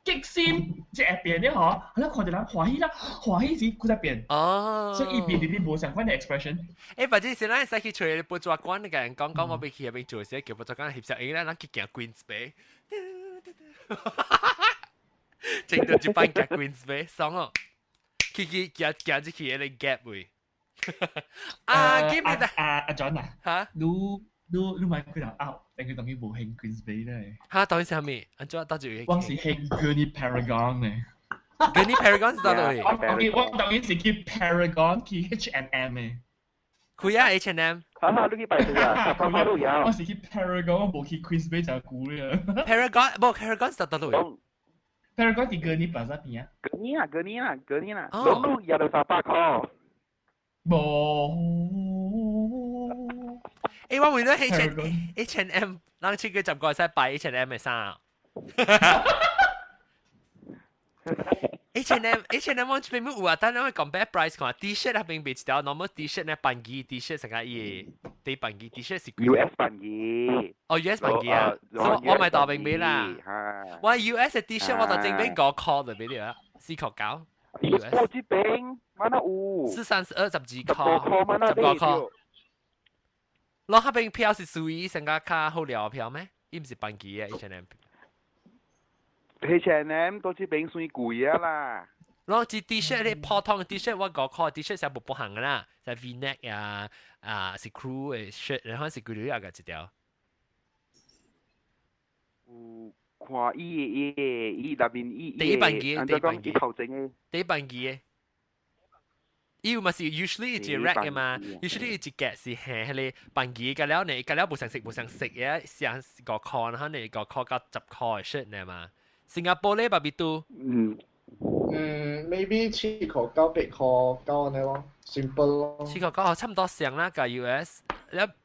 激心即係變咧嗬，你看到人歡喜啦，歡喜時佢在變。哦。所以伊變裡面無相款的 expression。欸，或者是咱會使去揣補習館，個人講講我欲去彼邊做時，叫補習館翕相影，咱去行 Queensway。整到一班行 Queensway，爽哦！去去行行入去彼个 gap 位。啊，記唔記得？啊阿 John 啊，嚇？你你你買幾條 out，但佢當然無興 Queensway 咧。嚇，當然是啥物？按怎到就我是興 Gurney Paragon 咧。 Gurney Paragon 是佗位？我當然是去 Paragon 去 H&M 的。開啊 H&M。哈哈，你去排隊啊？我是去 Paragon，我無去 Queensway 就久了。 Paragon 無 Paragon 是佗位？Paragon 佇 Gurney Plaza 邊啊。 Gurney 啊，Gurney 啦，Gurney 啦。攏攏也著300箍。無。欸，我問你 H&M，人7月10個會使擺 H&M 的衫。H&M 我這邊有啊，等我 compare price 看，T-shirt 那邊賣一條 normal T-shirt 呢，半件 T-shirt 成個伊個底半件 T-shirt 是幾？ US 半件。哦，US 半件啊，所以我咪大邊買啦。我 US 的 T-shirt 我就整邊5箍就買了啦，4箍9。 US 我這邊，哪有？432 12箍，15箍。攞那邊票是屬於成個較好料票咩？伊毋是半件的 H&M。 H&M 到這邊算貴啊啦。攞隻 T-shirt 咧，普通嘅 T-shirt 我5箍 T-shirt 是無不行嘅啦，是 V-neck 啊，啊是 crew 嘅 shirt，然後是幾鐳啊個一條。有看伊伊伊內面伊第一半件，第一半件，頭前嘅。第一半件嘅。伊有嘛是 usually 一個 rack 嘅嘛，usually 一格是係彼個半件個了呢，個了無相色無相色嘅，成5箍，然後呢5箍到10箍嘅 shirt 呢嘛。新加坡咧，巴比都。嗯。嗯，maybe 7箍9 8箍9按呢咯，simple 咯。 7箍9差唔多上啦，個 US。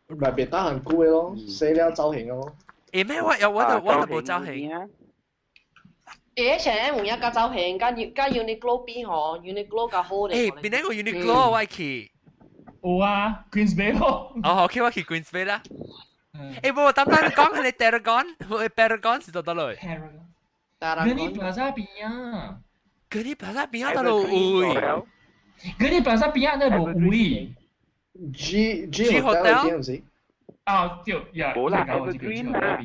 唔係別得很貴咯，死了造型咯。欸咩？我有我就我就無造型。欸，H&M 有影較造型，佮佮 Uniqlo 比吼，Uniqlo 較好咧。欸，邊個 Uniqlo 我去？有啊，Queensway 咯。哦，OK，我去 Queensway 啦。欸，無，等等你講係你 Paragon，Paragon 是佗佗落？ Paragon。Gurney Plaza 邊啊。 Gurney Plaza 邊啊，佗落位。 Gurney Plaza 邊啊，那無位。 G G Hotel 唔是？啊，對，呀，無啦，Evergreen 啦。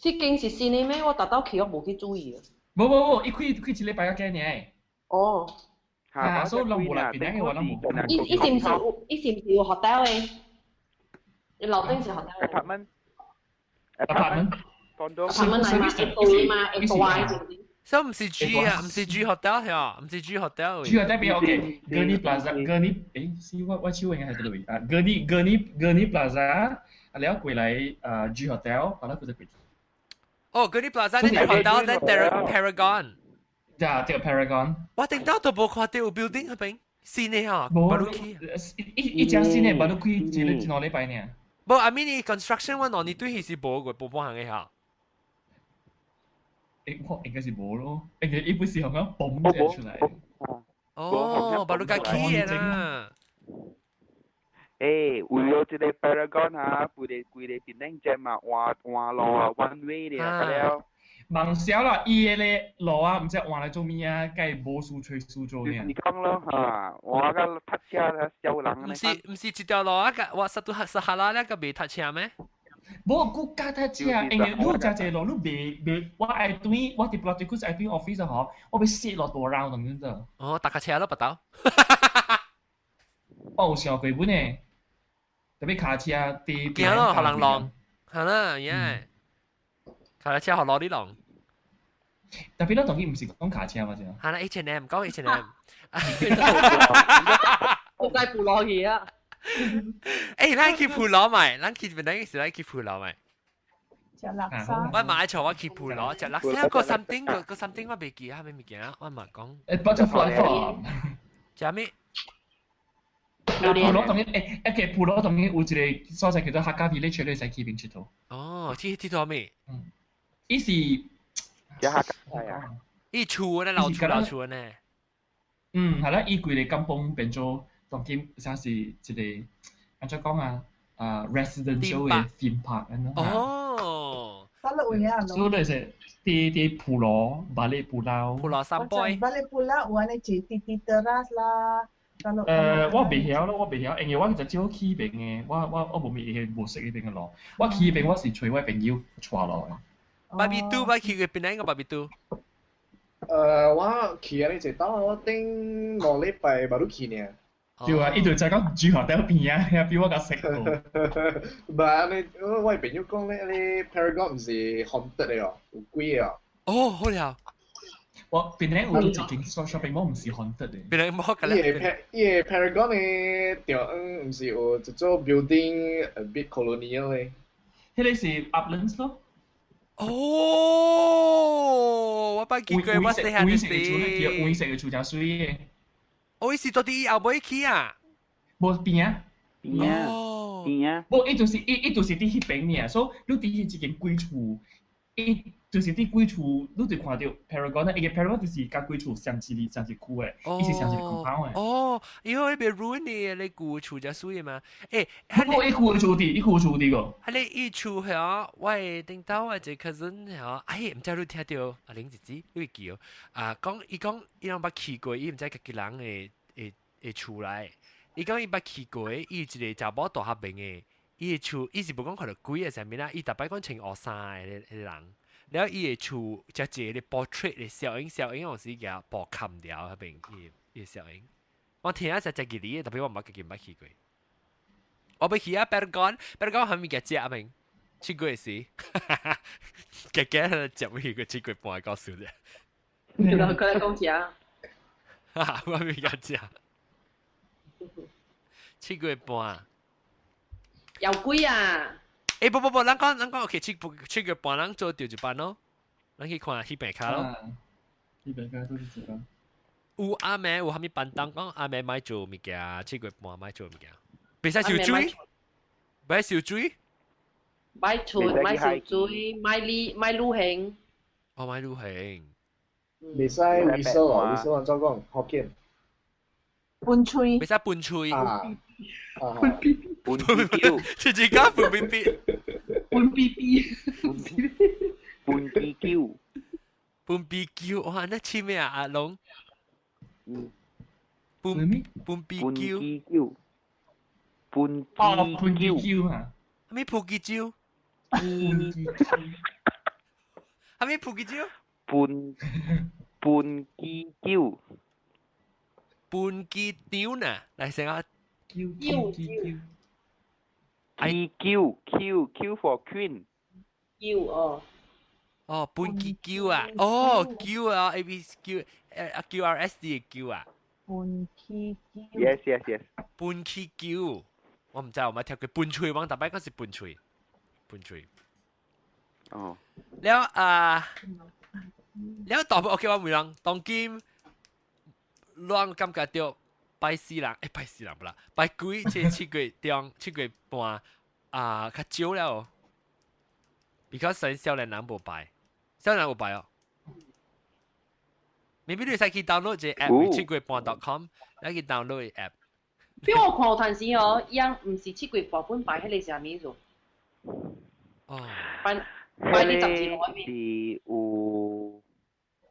這間是新的咩？我逐晝去我無去注意。無無無，伊開開一禮拜仔幾爾。哦。啊，所以攏無啦，邊個我攏無。伊伊是毋是有？伊是毋是有 hotel 的？伊樓頂是 hotel。 Apartment。 Apartment。 Apartment 來嘛？一對嘛？一大是毋是？所以毋是 G 啊，毋是 G hotel 係啊，毋是 G hotel。 G hotel 邊 OK，Gurney Plaza，Gurney，誒，是我我手應該係佗位啊，Gurney Gurney Gurney Plaza，啊，了過來啊 G hotel，完了佢就過。哦，Gurney Plaza 呢 hotel 咧 Paragon。呀，對 Paragon。我頂到都無看到有 building 彼邊，新的哈，無，巴魯起。一一隻新的，巴魯開一一兩禮拜爾。無，I mean construction 我兩年對彼是無過，無半項的哈。欸，我應該是無咯，應該伊不是好像嘣一出來。哦，巴魯較起的啦。欸，為了這個 Paragon 哈，規個規個電影站嘛，換換路啊，one way 咧，了。望小啦，伊个咧路啊，毋知換來做物啊，計無輸吹輸做呢。你講咯嚇，我個塞車啊，小人。毋是毋是一條路啊，個我實都撒哈拉那個袂塞車咩？無，閣較塞車，因為你有誠濟路，你袂袂，我愛轉，我佇 Pulau Tikus 愛轉 office 吼，我欲踅落大繞當陣做。哦，踏腳車咯，白頭。我有想過本呢，特別跤車佇。驚咯，予人弄，係啦，耶！跤車予羅哩弄。特別咱當今毋是講跤車嘛，啫。係啦，H&M 講 H&M。我該不落去啊！欸，咱去鋪攞咪，咱去邊等時咱去鋪攞咪。食叻沙。我買錯，我去鋪攞食叻沙個 something 個個 something 我袂記啊，咩物件我嘛講。欸，butterfly farm。食咩？鋪羅當然，欸，一個鋪羅當然有一個所在叫做 Hakka Village，你使去邊𨑨迌。哦，佚佚佗咩？嗯，伊是食客家啊。伊厝呢，老厝老厝呢。嗯，係啦，伊規个甘榜變做當今啥是一個按怎講啊？啊，residential 的 theme park 按呢。哦。得落有影所以就是啲啲普羅巴里布拉。普羅三杯。巴里布拉有安尼一啲啲 teras 啦。我袂曉咯，我袂曉，因為我其實少去邊嘅，我無咪無識彼邊嘅路。我去邊我是隨我朋友帶落。巴比都，捌去過邊個巴比都？我去啊！你一當我頂5禮拜捌去呢。對啊，伊就知講主學喺邊啊，遐比我較識喎。唔係你，我朋友講咧，你 Paragon 毋是 haunted 的哦，有鬼哦。哦，好了。我邊咧有一間 shopping mall 毋是 haunted 的。邊咧冇個咧。伊個 Paragon 的中央毋是有一座 building a bit colonial 的。彼個是 Uplands 咯。哦，我捌見過，我細漢時。灰色的厝誠媠的。哦，伊是到底後尾去啊？無邊啊？邊啊？邊啊？無，伊就是伊就是佇彼邊爾，所以你佇彼一間鬼厝，伊就是佇鬼厝，你就看著 Paragon 伊個 Paragon 就是佮鬼厝相一個相一區的，伊是相一個 compound 的。哦，因為彼邊 ruin 的，你舊厝誠媠嘛？欸，無伊舊厝佇，伊舊厝佇個。啊，你伊厝遐，我的頂頭我一個 cousin 遐，哎，毋知你聽著阿玲姐姐，你會記哦？啊，講伊講伊攏捌去過，伊毋知家己人會厝來。伊講伊捌去過，伊有一個查某大學邊的，伊的厝，伊是無講看著鬼的啥物啦，伊逐擺講穿烏衫的彼個人。了伊的厝，才一個 portrait 的小影，小影有時共布冚掉彼邊，伊伊小影。我聽啊，實在記得，特別我毋捌家己毋捌去過。我欲去啊，Paragon，Paragon 啥物件食啊？明7月時，家己食欲去過7月半的故事啫。對啦，佢來講食。哈，我物件食。7月半。有鬼啊！欸，不不不，咱講咱講，OK，7月半，咱做著一班咯，咱去看彼邊跤咯。彼邊跤都是一班。有阿妹有啥物便當講阿妹莫做物件，7月半莫做物件，袂使泅水，袂使泅水，莫出莫泅水，莫旅莫旅行。哦，莫旅行。袂使 whistle 哦，whistle 按怎講？福建。噴喙。袂使噴喙。啊。噴 B B，噴 B B，自己講噴 B B，噴 B B，噴 B Q，噴 B Q，哇！那似咩啊？阿龍，噴噴 B Q，噴哦，噴 B Q 啊？啥物噴記蕉？啥物噴記蕉？噴 B Q，噴記蕉呢？來先啊！ Q Q Q Q Q Q for Queen Q 哦，哦，半支 Q 啊，哦 Q 啊，A B Q 誒 Q R S D 嘅 Q 啊，半支 Q Yes yes yes，半支 Q，我毋知我冇聽過半喙，我逐擺講是半喙，半喙。哦，了啊，了大部 OK 我問人，當今攏感覺著。拜四人，欸，拜四人不啦，拜鬼，這7月中、7月半啊，較少了。because 少年人無拜，少年人有拜哦。maybe 你會使去 download 這個 app，7月半 .com，你去 download 個 app。比我看有陣時哦，伊樣毋是七月半本拜彼個是啥物意思？哦，拜拜佇十字路彼邊。是有，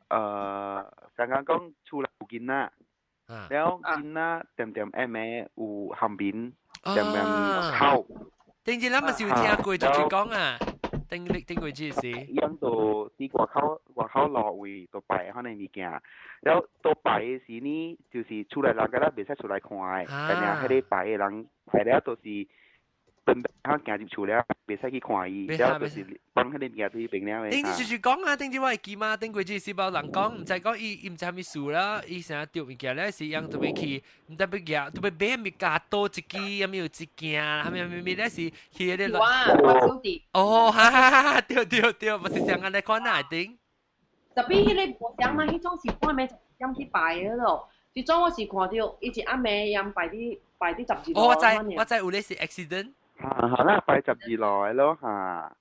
剛剛講厝內有囡仔。了囡仔恬恬暗暝有含面，恬恬哭。頂次咱嘛是有聽過，就是講啊，頂頂過這是。伊樣就佇外口路位就擺彼個物件，了都擺的時呢，就是厝內人敢若袂使出來看的，但爾彼個擺的人擺了就是分別行入厝了，袂使去看伊，了就是放彼個物件佇彼邊了的。頂次就是講啊，頂次我會記嘛，頂過這是包人講，毋知講伊伊毋知啥物事啦，伊啥著物件咧是樣特別去，毋知欲舉，特別買物件多一支，啥物有一件，啥物啥物咧是去彼個。哇，我小弟。哦，哈哈哈哈，對對對，毋是像按呢款那頂。特別彼個無像嘛，彼種是半暝10點去拜的咯。這種我是看著，伊一暗暝樣拜佇十字路。哦，我知我知有咧是 accident。嚇，好啦，拜十字路的咯嚇。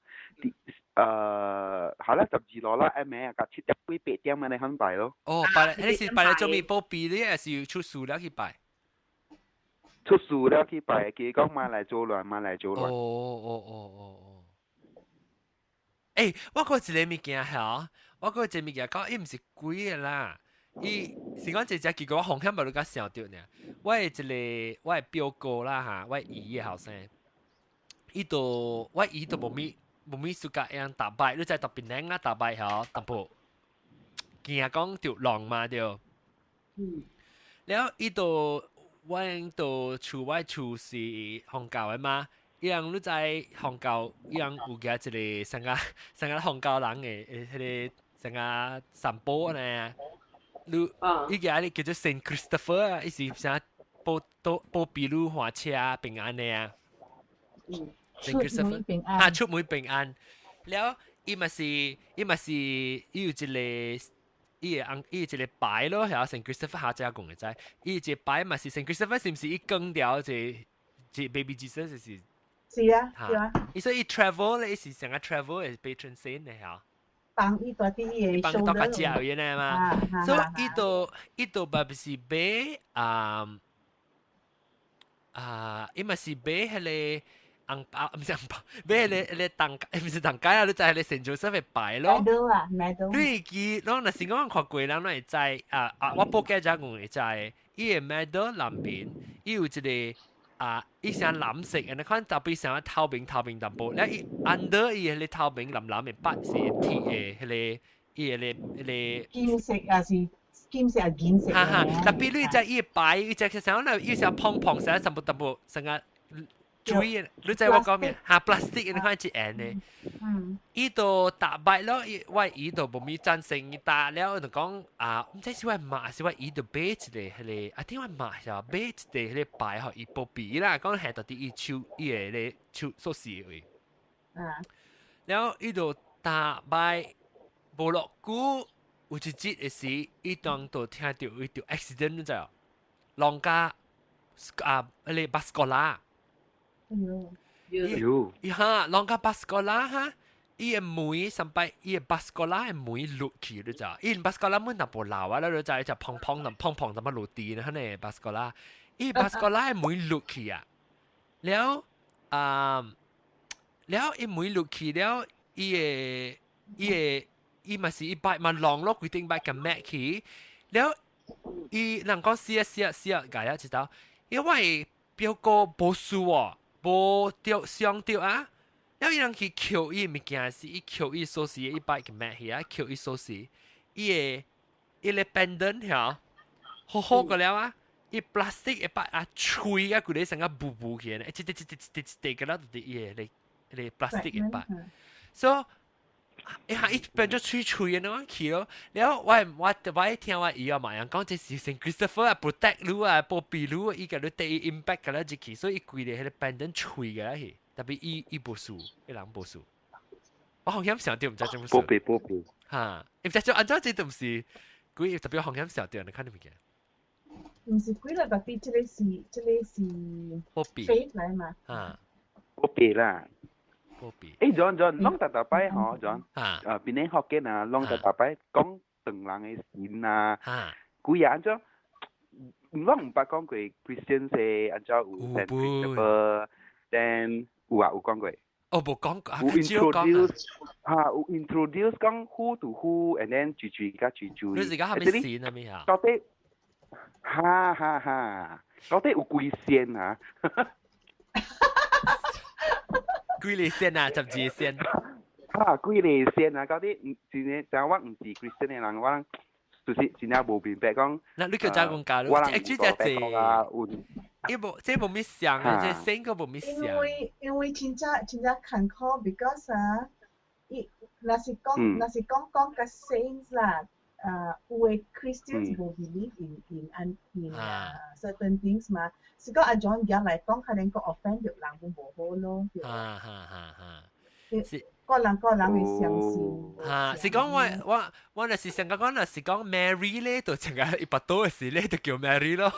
好啦，十字路啦，暗暝啊，到7點幾8點按呢款拜咯。哦，拜，你是拜來做物保庇你，還是出事了去拜？出事了去拜，其實講莫來做亂，莫來做亂。哦哦哦哦哦。欸，我講一个物件嚇，我講一个物件講，伊毋是鬼的啦，伊是講這隻結果我風險無你甲想著呢。我的一个我的表哥啦哈，我姨的後生，伊都我姨都無咪無咪暑假樣逐擺，你知特別靚啊，逐擺嚇，淡薄驚講著浪嘛對。嗯。了伊都阮都厝我厝是洪教的嘛。伊人你知洪教，伊人有舉一個啥個啥個洪教人的彼個啥個散步呢？你伊個你叫做 Saint Christopher 啊，伊是啥保都保庇你駛車平安的啊。嗯，Saint Christopher 啊，出門平安。了，伊嘛是伊嘛是伊有一個伊個伊一個牌咯，係 Saint Christopher 下只講會知，伊一個牌嘛是 Saint Christopher 是毋是伊扛掉一一 Baby Jesus 就是？是啊，是啊。伊所以伊 travel 咧，伊是成個 travel 係 patron saint 嘅嚇。幫伊大啲嘢幫到較食有呢嘛。所以伊都伊都嘛是買啊啊，伊嘛是買彼個紅包，毋是紅包，買彼個彼個糖，毋是糖果啊！你知彼個聖約瑟的牌咯。 medal 啊，medal。你會記，攏若是講看過人，攏會知啊啊！我報價才講會知，伊個 medal 內面，伊有一個。啊！伊成藍色，你看特別成透明透明淡薄，了伊 under 伊彼個透明藍藍的筆是鐵的，彼個伊彼個彼個金色還是金色還銀色？哈哈！特別你知伊白，伊只成那伊成碰碰成淡薄淡薄成個水，你知我講咩？哈，plastic 你看一按的。嗯。伊都打敗咯，伊我伊都無咪贊成，伊打了就講啊，毋知是我媽是我姨就買一個彼個，啊聽我媽是買一個彼個牌予伊保庇啦，講係到底伊手伊個咧手鎖匙位。啊。了伊就打敗無落久，有一日的時，伊當就聽著伊著 accident 你知無？弄甲啊，彼個 bas 過啦。哎喲。伊哈，弄甲 bas 過啦哈。伊个門上擺，伊个 bas 過啦的門落去，你知？伊 bas 過啦門若無漏啊，你知就砰砰咁砰砰咁啊落地呢，哈呢 bas 過啦，伊 bas 過啦的門落去啊，了啊，了伊門落去了，伊个伊个伊嘛是伊擺嘛浪咯，規定擺個抹去，了伊人講死啊死啊死啊，解啊知道，因為表哥無輸哦，無著傷著啊。了伊人去扣伊物件時，伊扣伊鎖匙，伊擺個抹去啊，扣伊鎖匙，伊個伊個 pendant 曉，好好個了啊，伊 plastic 一擺啊吹啊，規个成個霧霧起來，一滴一滴一滴一滴個了，就是伊個咧咧 plastic 一擺，所以一下伊變做吹吹的那種去咯。了我我我聽我伊啊嘛，人講這是聖 Christopher 啊 protect 你啊，保庇你，伊共你第一 impact 個了入去，所以伊規个彼個 pendant 吹個去。特別伊伊無輸，伊人無輸。我風險想著毋知怎麼保庇保庇。哈，伊毋知做按怎這都毋是鬼，特別風險想著，你看到物件。毋是鬼啦，特別這個是這個是保庇 faith 來嘛。哈，保庇啦。保庇。欸，John John，攏逐逐擺吼，John。哈。啊，邊個福建啊，攏逐逐擺講唐人的神啊。哈。鬼啊，按怎？我毋捌講過 Christian 是按怎有 Saint Christopher，then 有啊，有講過。哦，無講過，有 introduce 哈，有 introduce 講 who to who，and then 住住加住住。你而家係咪線啊？咩啊？到底，哈哈哈，到底有幾線啊？幾個線啊？十二線。哈，幾個線啊？到底真正，真我毋是 Christian 的人，我就是真正無明白講。那你叫怎講教？我人有白啊，有。伊無，這無咪像啊，這線個無咪像。因為因為真正真正艱苦，because 啊，伊若是講若是講講個 saints 啦，啊，有的 Christians 無 believe in in in certain things 嘛，是講阿 John 而家來講，可能個 offend 著人會無好咯。哈哈哈哈。是。個人個人會相信。哈，是講我我我若是上個講，若是講 Mary 咧，就成個一百多嘅時咧，就叫 Mary 咯。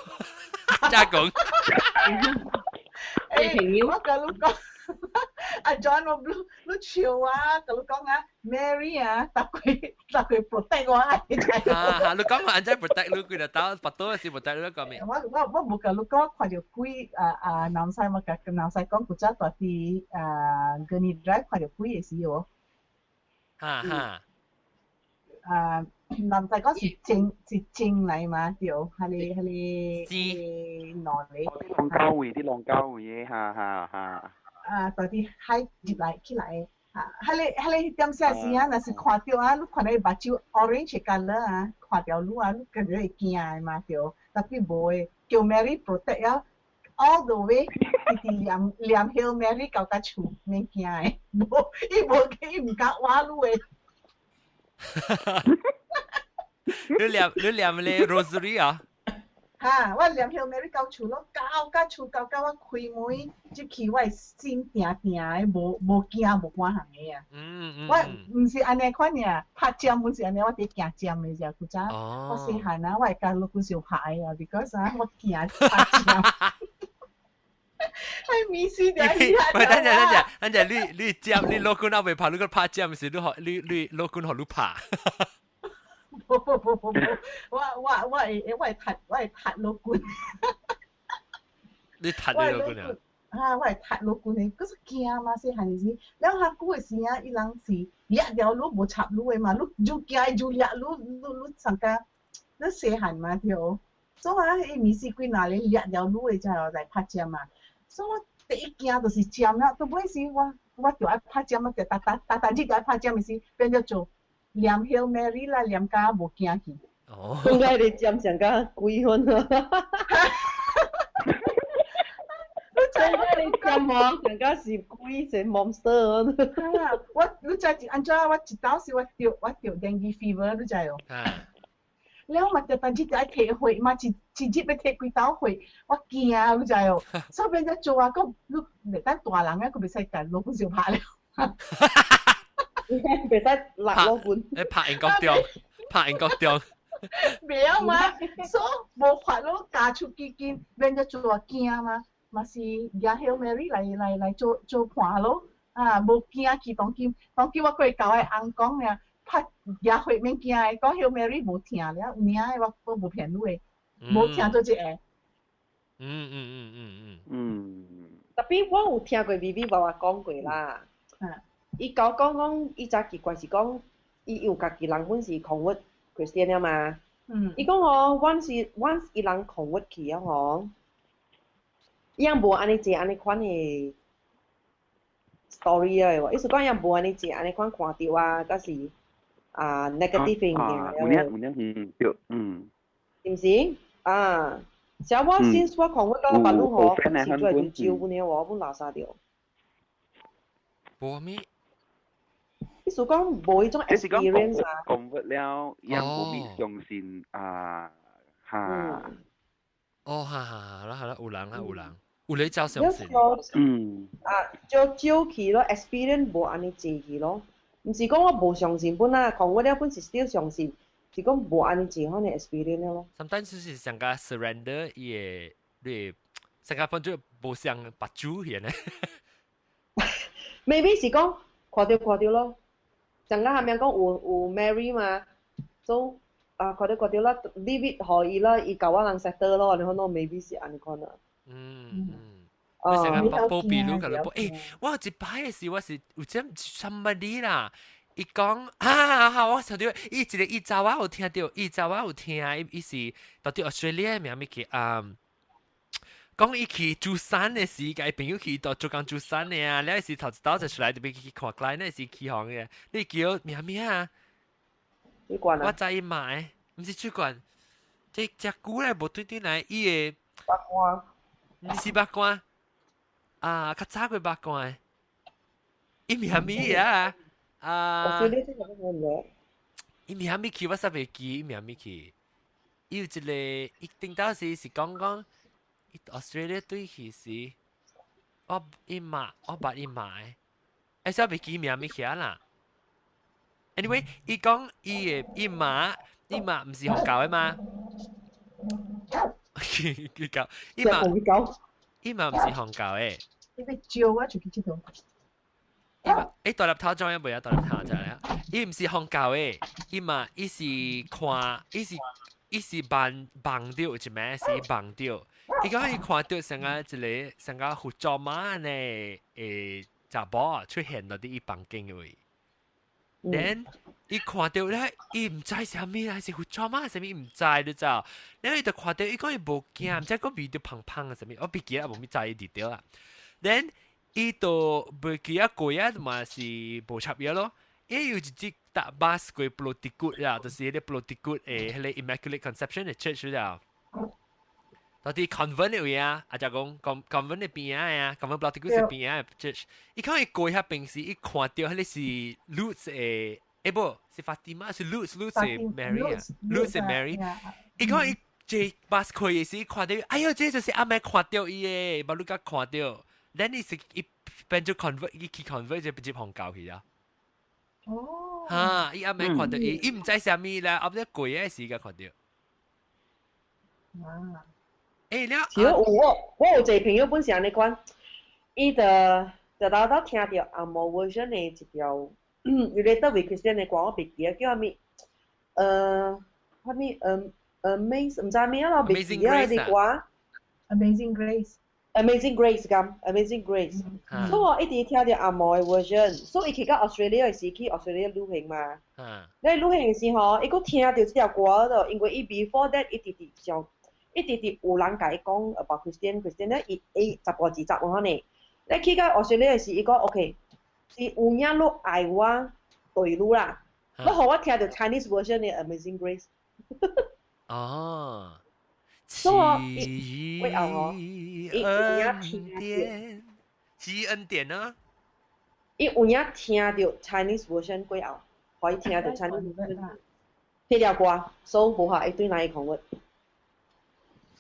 真講。欸，我共你講，阿 John 我你你笑啊，共你講啊，Mary 啊，逐個逐個 protect 我啊，你知？啊，你講我按怎 protect 你，佢就打百多嘅時 protect 你講咩？我我我無共你講，看著鬼啊啊南西我共南西講，古早蹛佇啊 Gurney Drive 看著鬼的時候，哈哈。啊，人就講是正是正嚟嘛，對，係你係你係攞嚟。浪交會啲浪交會嘅，哈哈哈。啊，到啲海入來起來，啊，係你係你點寫時啊？若是看到啊，你看到目睭 orange colour 啊，看到你啊，你感覺會驚的嘛，對。特別無的，叫 Mary protect 啊，all the way 直直念念 Hail Mary 到甲厝，免驚的，無伊無伊毋敢挖你的。你念咧 rosary 啊？哈！我念 Hail Mary 到厝咯，到甲厝到甲我開門入去，我的心定定的，無無驚無半項的啊。我毋是按呢款爾，拍針本是按呢，我佇驚針的啫。古早我細漢啊，我會共老君相拍的啊，because 啊，我驚拍針。係迷失掉。喂，等陣等陣等陣，你你針你老君阿未拍，你個拍針是你學你你老君學你拍。無無無無無，我我我會我會踢我會踢老君。你踢你老君啊？啊，我會踢老君的，閣是驚嘛，細漢時，了較久的時啊，伊人是掠掉你無插你的嘛，你愈驚愈掠你，你你上加你細漢嘛對。所以啊，伊迷失幾若咧掠掉你的才來拍針嘛。所以我第一驚就是針啦，到尾時我我就愛拍針啊，就逐逐逐逐日就愛拍針的時，變做做念 Hail Mary 啦，念甲無驚去。哦，應該你針上甲鬼款啊！你知你針哦，上甲是鬼是 monster 啊！我你知是按怎？我一道時我著我著 dengue fever，你知哦？了嘛，就當日就愛摕血嘛，一一日欲摕幾兜血，我驚，你知哦？所以變做做啊，閣你袂當大人啊，閣袂使共老君相拍了。袂使落老君。你拍英國中，拍英國中。袂曉嘛，所以無法咯，加出基金變做做啊驚嘛，嘛是舉 Hail Mary 來來來做做伴咯。啊，無驚去當今，當今我閣會共我翁講爾。拍舉血免驚的，講 Hail Mary 無疼了，有影的我我無騙你的，無疼做一下。特別我有聽過 B B 爸爸講過啦。伊講講講，伊早奇怪是講，伊有家己人本是 convert Christian 了嘛。伊講哦，once once 伊人 convert 去啊吼，伊也無按呢濟按呢款的 story 啊，意思講伊也無按呢濟按呢款看著啊，抑是。啊，negative 物件。有影有影，嗯對，嗯。是毋是？啊，像我先我看我到別路吼，是做就招本了，我本垃圾掉。無咩？意思講無彼種 experience 啊。講不了，也無咩相信啊，哈。哦，哈哈，好啦好啦，有人啦有人，有咧走相信。啊，就招去咯，experience 無按呢濟去咯。毋是講我無相信本啊，看我了本是 still 相信，是講無按呢濟款的 experience 咯。 Sometimes 就是上個 surrender 伊個，你新加坡就無像目睭去呢。 Maybe 是講看著看著咯，上個下面講有有 Mary 嘛，so 啊看著看著啦，leave it 予伊啦，伊共我人 settle 咯，你可能 maybe 是按呢款啊。你成日報報比如共你報，欸，我有一擺的時我是有這 somebody 啦。伊講啊，我想到伊一個伊查我有聽著，伊查我有聽，伊伊是到底 Australia 名物去啊？講伊去珠山的時，共伊朋友去到做工珠山的啊，了時頭一道就出來就欲去看 client，那是去行嘅，你叫名咩啊？水管啊？我知伊買，毋是水管，這隻久咧無對對來，伊的八卦，毋是八卦，啊，較早過八卦，伊名咩啊？啊！伊名咪去，我煞袂記，伊名咪去。伊有一個，伊頂當時是講講，伊 Australia 對去時，我伊嘛，我捌伊嘛的，欸，煞袂記名咪去啊啦。Anyway，伊講伊的伊媽，伊媽毋是佛教的嘛？佢教伊媽，伊媽毋是佛教的。你欲招我出去𨑨迌。伊嘛，欸，大粒頭裝也袂啊，大粒頭就嚟啊！伊毋是佛教的，伊嘛，伊是看，伊是伊是夢夢著一暝是夢著。伊講伊看著像個一個像個佛祖媽呢，誒，查某出現佇伊房間位。Then 伊看到咧，伊毋知啥物來是佛祖嗎？啥物毋知你知？然後伊就看到，伊講伊無驚，毋知講味著芳芳啊啥物，我袂記得無咪知伊 detail 啦。Then 伊就袂記啊過啊，嘛是無插藥咯。伊有一日搭巴士過 Pulau Tikus 啦，就是彼個 Pulau Tikus 的彼個 Immaculate Conception 的 church 啦。到佇 convent 的位啊，啊就講 convent 的邊仔啊，convent Pulau Tikus 的邊仔的 church。伊看伊過遐平時，伊看到彼個是 Lourdes 的，欸無是 Fatima，是 Lourdes 的 Mary 啊，Lourdes 的 Mary。伊看伊坐巴士過的時，看到，哎喲，這就是阿妹看到伊的，無你甲看到。Then 伊是伊變做 convert，伊去 convert 就變做紅教去啊。哦。哈！伊阿妹看到伊，伊毋知啥物啦，後尾過的時才看到。哇！欸，了。其實我有一個朋友本是按呢款，伊就就頭頭聽著紅毛 version 的一條，related with Christian 的歌，我袂記得叫啥物，啥物Amaze 毋知咩咯，袂記得彼個歌。 Amazing Grace。 Amazing Grace 咁，Amazing Grace，所以我一直聽著紅毛的 version，所以伊去到 Australia 的時去 Australia 旅行嘛。你旅行的時候，伊閣聽著這條歌咯，因為伊 before that 伊直直上，一直直有人共伊講 about Christian，Christian 咧，伊伊十外二十我呢。你去到 Australia 的時，伊講 OK，是有影你愛我對你啦，你予我聽著 Chinese version 的 Amazing Grace。哦。所以我後伊有影聽著，奇恩典呢？伊有影聽著 Chinese version 過後，予伊聽著 Chinese version，這條歌，所以無法伊對哪伊講話。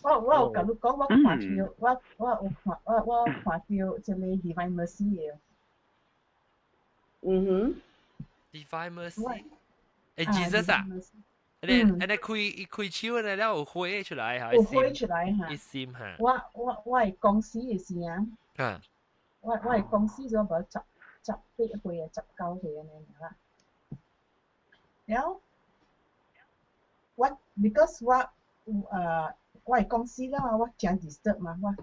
我有共你講，我看著我我有看我我看著這個 Divine Mercy 的。嗯哼。 Divine Mercy。欸，Jesus 啊？你你開伊開手咧，了有火出來嚇，有火出來嚇，一閃嚇。我佇公司的時啊，我佇公司咗無18歲啊，19歲按呢爾啦。了，我 because 我佇公司了我誠 disturb 嘛，我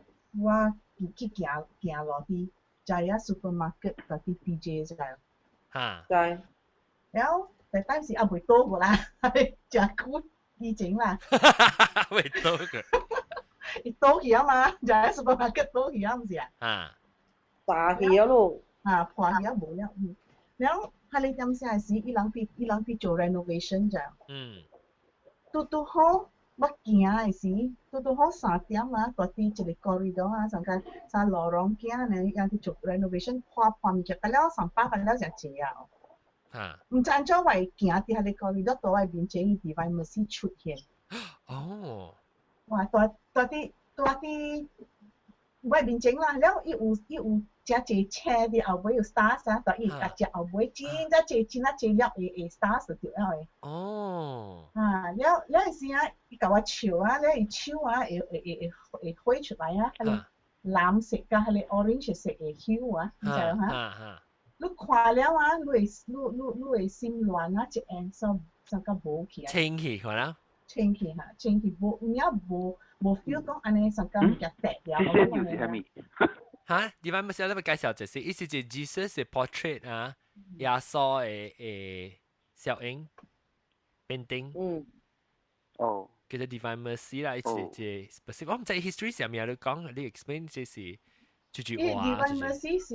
我去行行路佇 Jaya supermarket 佇 PJ 這個。對。了。但當時猶未倒過啦，誠久以前啦。未倒過。伊倒去啊嘛，就喺 supermarket 倒去啊，毋是啊？啊。炸去啊咯。啊，破去啊無了。了，彼個點寫時，伊人去做 renovation 咋。拄拄好，我行的時，拄拄好3點啊，佇一個 corridor 啊，上個啥 lorong 行呢，伊人去做 renovation，破破物件，了上百塊了誠濟啊。毋知按怎我會行佇彼個 corridor 佇我面前，伊 Divine Mercy 出現。哦。哇！佇佇佇我面前啦，了伊有誠濟車佇後尾有 stars 啊，佇伊家只後尾真正濟真啊濟粒的 stars 就對了的。哦。啊，了了時啊，伊共我笑啊，了伊手啊會火出來啊，彼個藍色佮彼個 orange 色的香啊，你知無哈？你看了啊，你會心亂啊，一下煞煞甲無去啊。清氣可能。清氣哈，清氣無有影無 feel 講按呢上甲物件趯掉。這又是啥物？哈？你們咪是咧介紹就是，意思是 Jesus 的 portrait 啊，耶穌的小影 painting。哦。叫做 Divine Mercy 啦，意思是 specific。我毋知 history 啥物啊，你講你 explain 這是句句話。 Divine Mercy 是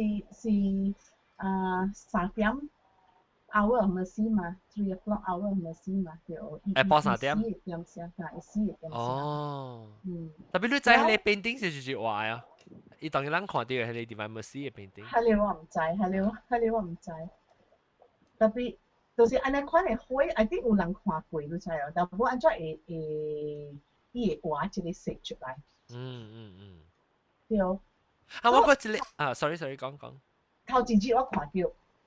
3點 hour of mercy 嘛，3 o'clock hour of mercy 嘛，對。晡3點。點聲，嚇，伊四點聲。哦。特別你知彼個 painting 是句句話啊？伊當然咱看著彼個 Divine Mercy 的 painting。彼個我毋知，彼個我毋知。特別就是按呢款的火，I think 有人看過，你知哦？但無按怎會伊會畫一個色出來。對。啊，我覺一個啊，sorry sorry，講講。頭一日我看著，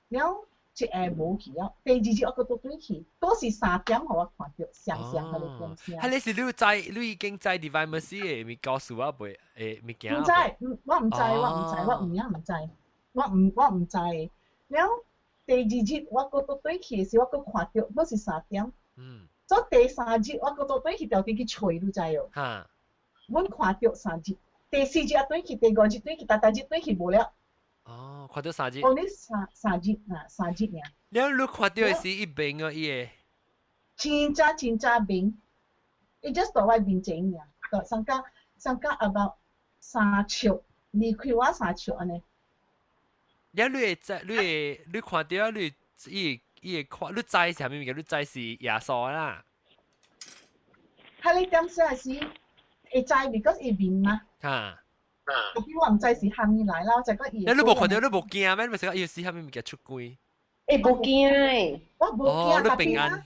了一下無去了，第二日我閣倒轉去，都是3點予我看著，雙雙彼個點聲。彼個是你知，你已經知 Divine Mercy 的物故事啊，袂的物件。毋知，我毋知，我毋知，我有影毋知，我毋知。了第二日我閣倒轉去的時，我閣看著，閣是三點。做第三日我閣倒轉去調轉去揣，你知哦？阮看著三日，第四日也轉去，第五日轉去，逐逐日轉去無了。哦，看到三日。哦，你三日啊，三日爾。你看到的是伊面哦，伊個。真正真正面，伊 just 佇我面前爾，佇上加上加 about 3尺，離開我3尺按呢。了你會知，你會你看到你伊會看，你知是啥物物件？你知是耶穌啦。彼個點寫是會知，because 伊面嘛。哈。特別我毋知是蝦米來啦，我就講伊。你無看到你無驚咩？你咪是講伊是啥物物件出軌？欸，無驚欸。我無驚，你平安。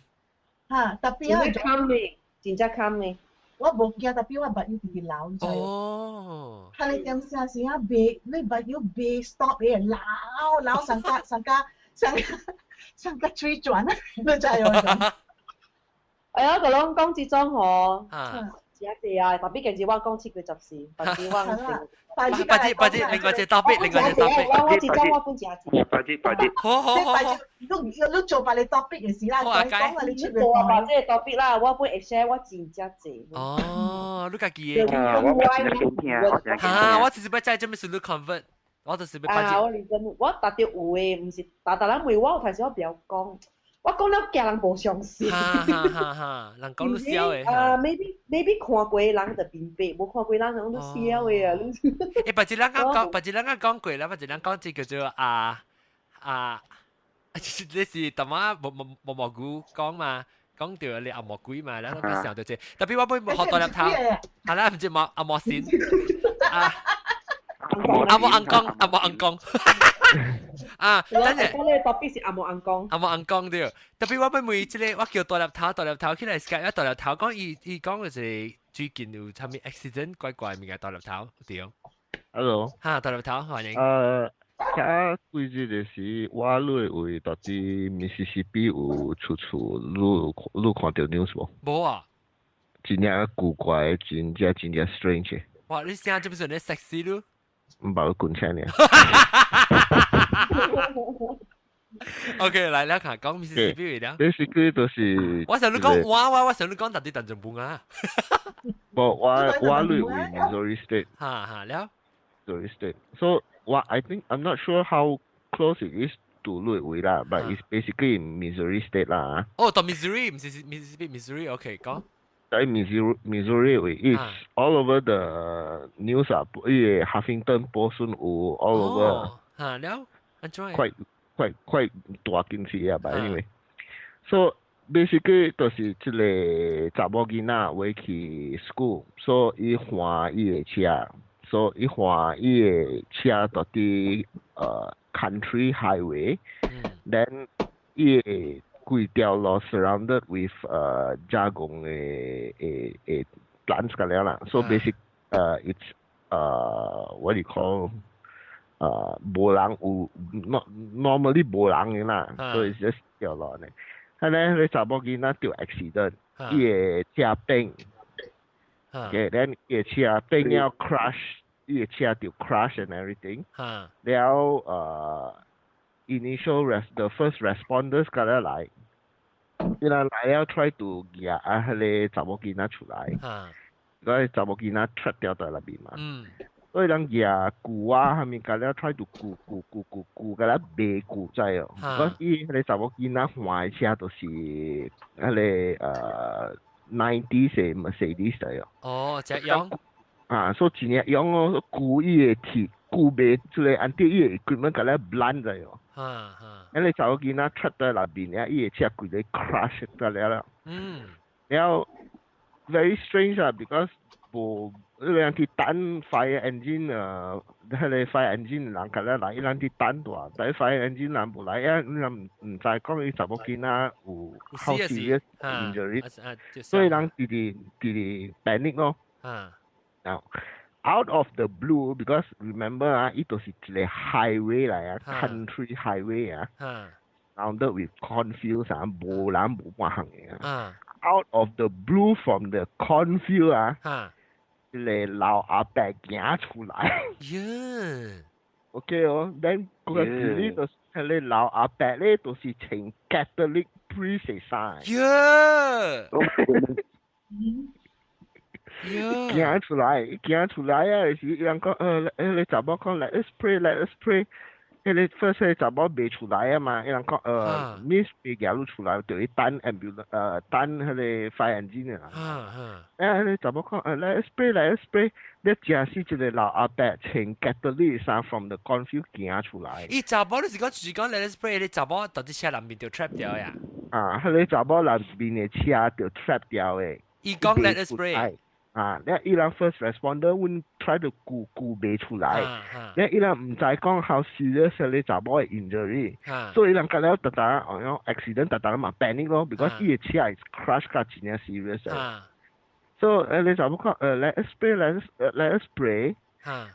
哈，特別我。真正坎的，真正坎的。我無驚，特別我目睭直直流，你知。哦。彼個點寫是啊，袂你目睭袂 stop 的，流流上加上加上上加水轉，你知無？哎呀，個攏講這種吼，真濟啊！特別近時我講七月十四，但是我八字八字八字，另外一個 topic，另外一個 topic。我我這種我本真濟。八字八字。好好好。你你做別個 topic 的時啦，講講啊，你出做啊，這個 topic 啦，我本會寫我真正濟。哦，你家己的。我我哈，我就是欲知做咩事你 convert，我就是欲八字。啊，我認真，我達到有的，毋是，逐逐人問我，有時我不曉講。我講了驚人無相信。哈哈哈！哈，人講你笑的。啊，maybe 看過人就明白，無看過人就講你笑的啊。欸，別一人講，別一人講過啦，別一人講這叫做啊啊，你是淡仔毛毛毛毛菇講嘛？講到你阿魔鬼嘛，然後佢想到這，特別我本學大粒頭，係啦，毋知毛阿魔仙啊，阿魔尪公，阿魔尪公。啊，等陣，我咧特別是阿無尪公，阿無尪公對。特別我欲問這個，我叫大粒頭，大粒頭起來 Skype，大粒頭講伊伊講就是最近有啥物 accident 怪怪物件，大粒頭對。 Hello。哈，大粒頭歡迎。遐幾日的時，我你位佇佇 Mississippi 有出厝，你你看著 news 無？無啊。真正古怪，真正真正 strange。哇！你聲這不是咧 sexy 咯？毋捌滾車呢。 OK，來，你看講 Mississippi 了。 Basically 就是。我想你講我我我想你講佇佇淡江本啊。無，我我佇位 Missouri State。哈哈了。 Missouri State. So 我 I think I'm not sure how close it is to 你位啦，but it's basically in Missouri State 啦。哦，佇 Missouri，毋是 Mississippi Missouri，OK，講。在 Missouri 位，it's all over the news 啊，伊個 Huffington Post 有 all over。哈了，按怎？Quite quite quite 大件事啊，but anyway，so basically 就是這個查某囡仔會去 school，so 伊換伊的車，so 伊換伊的車佇佇country highway，then 伊的規條路 surrounded with 加工的的的 plants 個了啦，so basic it's what do you call 無人有，not normally 無人的啦，所以 just 條路呢。係咧，你查某囡仔著 accident，伊的車頂，okay, then 伊的車頂了 crash，伊的車就 crash and everything，了initial res the first responders 過來來，伊人來了 try to 舉啊彼個查某囡仔出來，個查某囡仔出掉佇內面嘛。所以人舉舊啊，蝦米甲了 try to 救救救救救，甲了袂救知哦。我伊彼個查某囡仔換的車就是彼個90的 Mercedes 來哦。哦，這樣。啊，所以真正用哦，舊伊的鐵舊袂出來，按照伊的 equipment 甲了爛知哦。哈哈。彼個查某囡仔出佇內面了，伊的車規個 crash 得了了。了 very strange 啊，because 無。你人去等 fire engine 彼個 fire engine 人較來，伊人去等大，但 fire engine 人無來啊，你人毋知講伊查某囡仔有 how serious injury，所以人直直直直 panic 咯。Now out of the blue, because remember 啊，伊就是一個 highway 來啊，country highway 啊，surrounded with cornfields 啊，無人無半項的啊。Out of the blue from the cornfield 啊。一個老阿伯行出來。耶！OK 哦，then 嗰個字咧就是彼個老阿伯咧，就是穿 Catholic priest 衫。耶！行出來，行出來啊！是人講，你查某講，let us pray，let us pray。彼个 first 彼个查某袂出來啊嘛，伊人講miss 袂行路出來，就去等 ambulance 等彼个 fire engine 啊。彼个查某講let us pray，let us pray。你誠是一个老阿伯穿 Catholic 衫 from the cornfield 行出來。伊查某你是講就是講 let us pray，你查某到底車內面就 trap 掉呀？啊，彼个查某內面的車就 trap 掉的。伊講 let us pray。啊，你伊人 first responder 阮 try to 救救袂出來，你伊人毋知講 how serious 你查某的 injury，所以伊人覺得逐逐哦樣 accident 逐逐嘛 panic 咯，because 伊的車 is crash 甲真正 serious。所以你查某講let us pray，let us pray。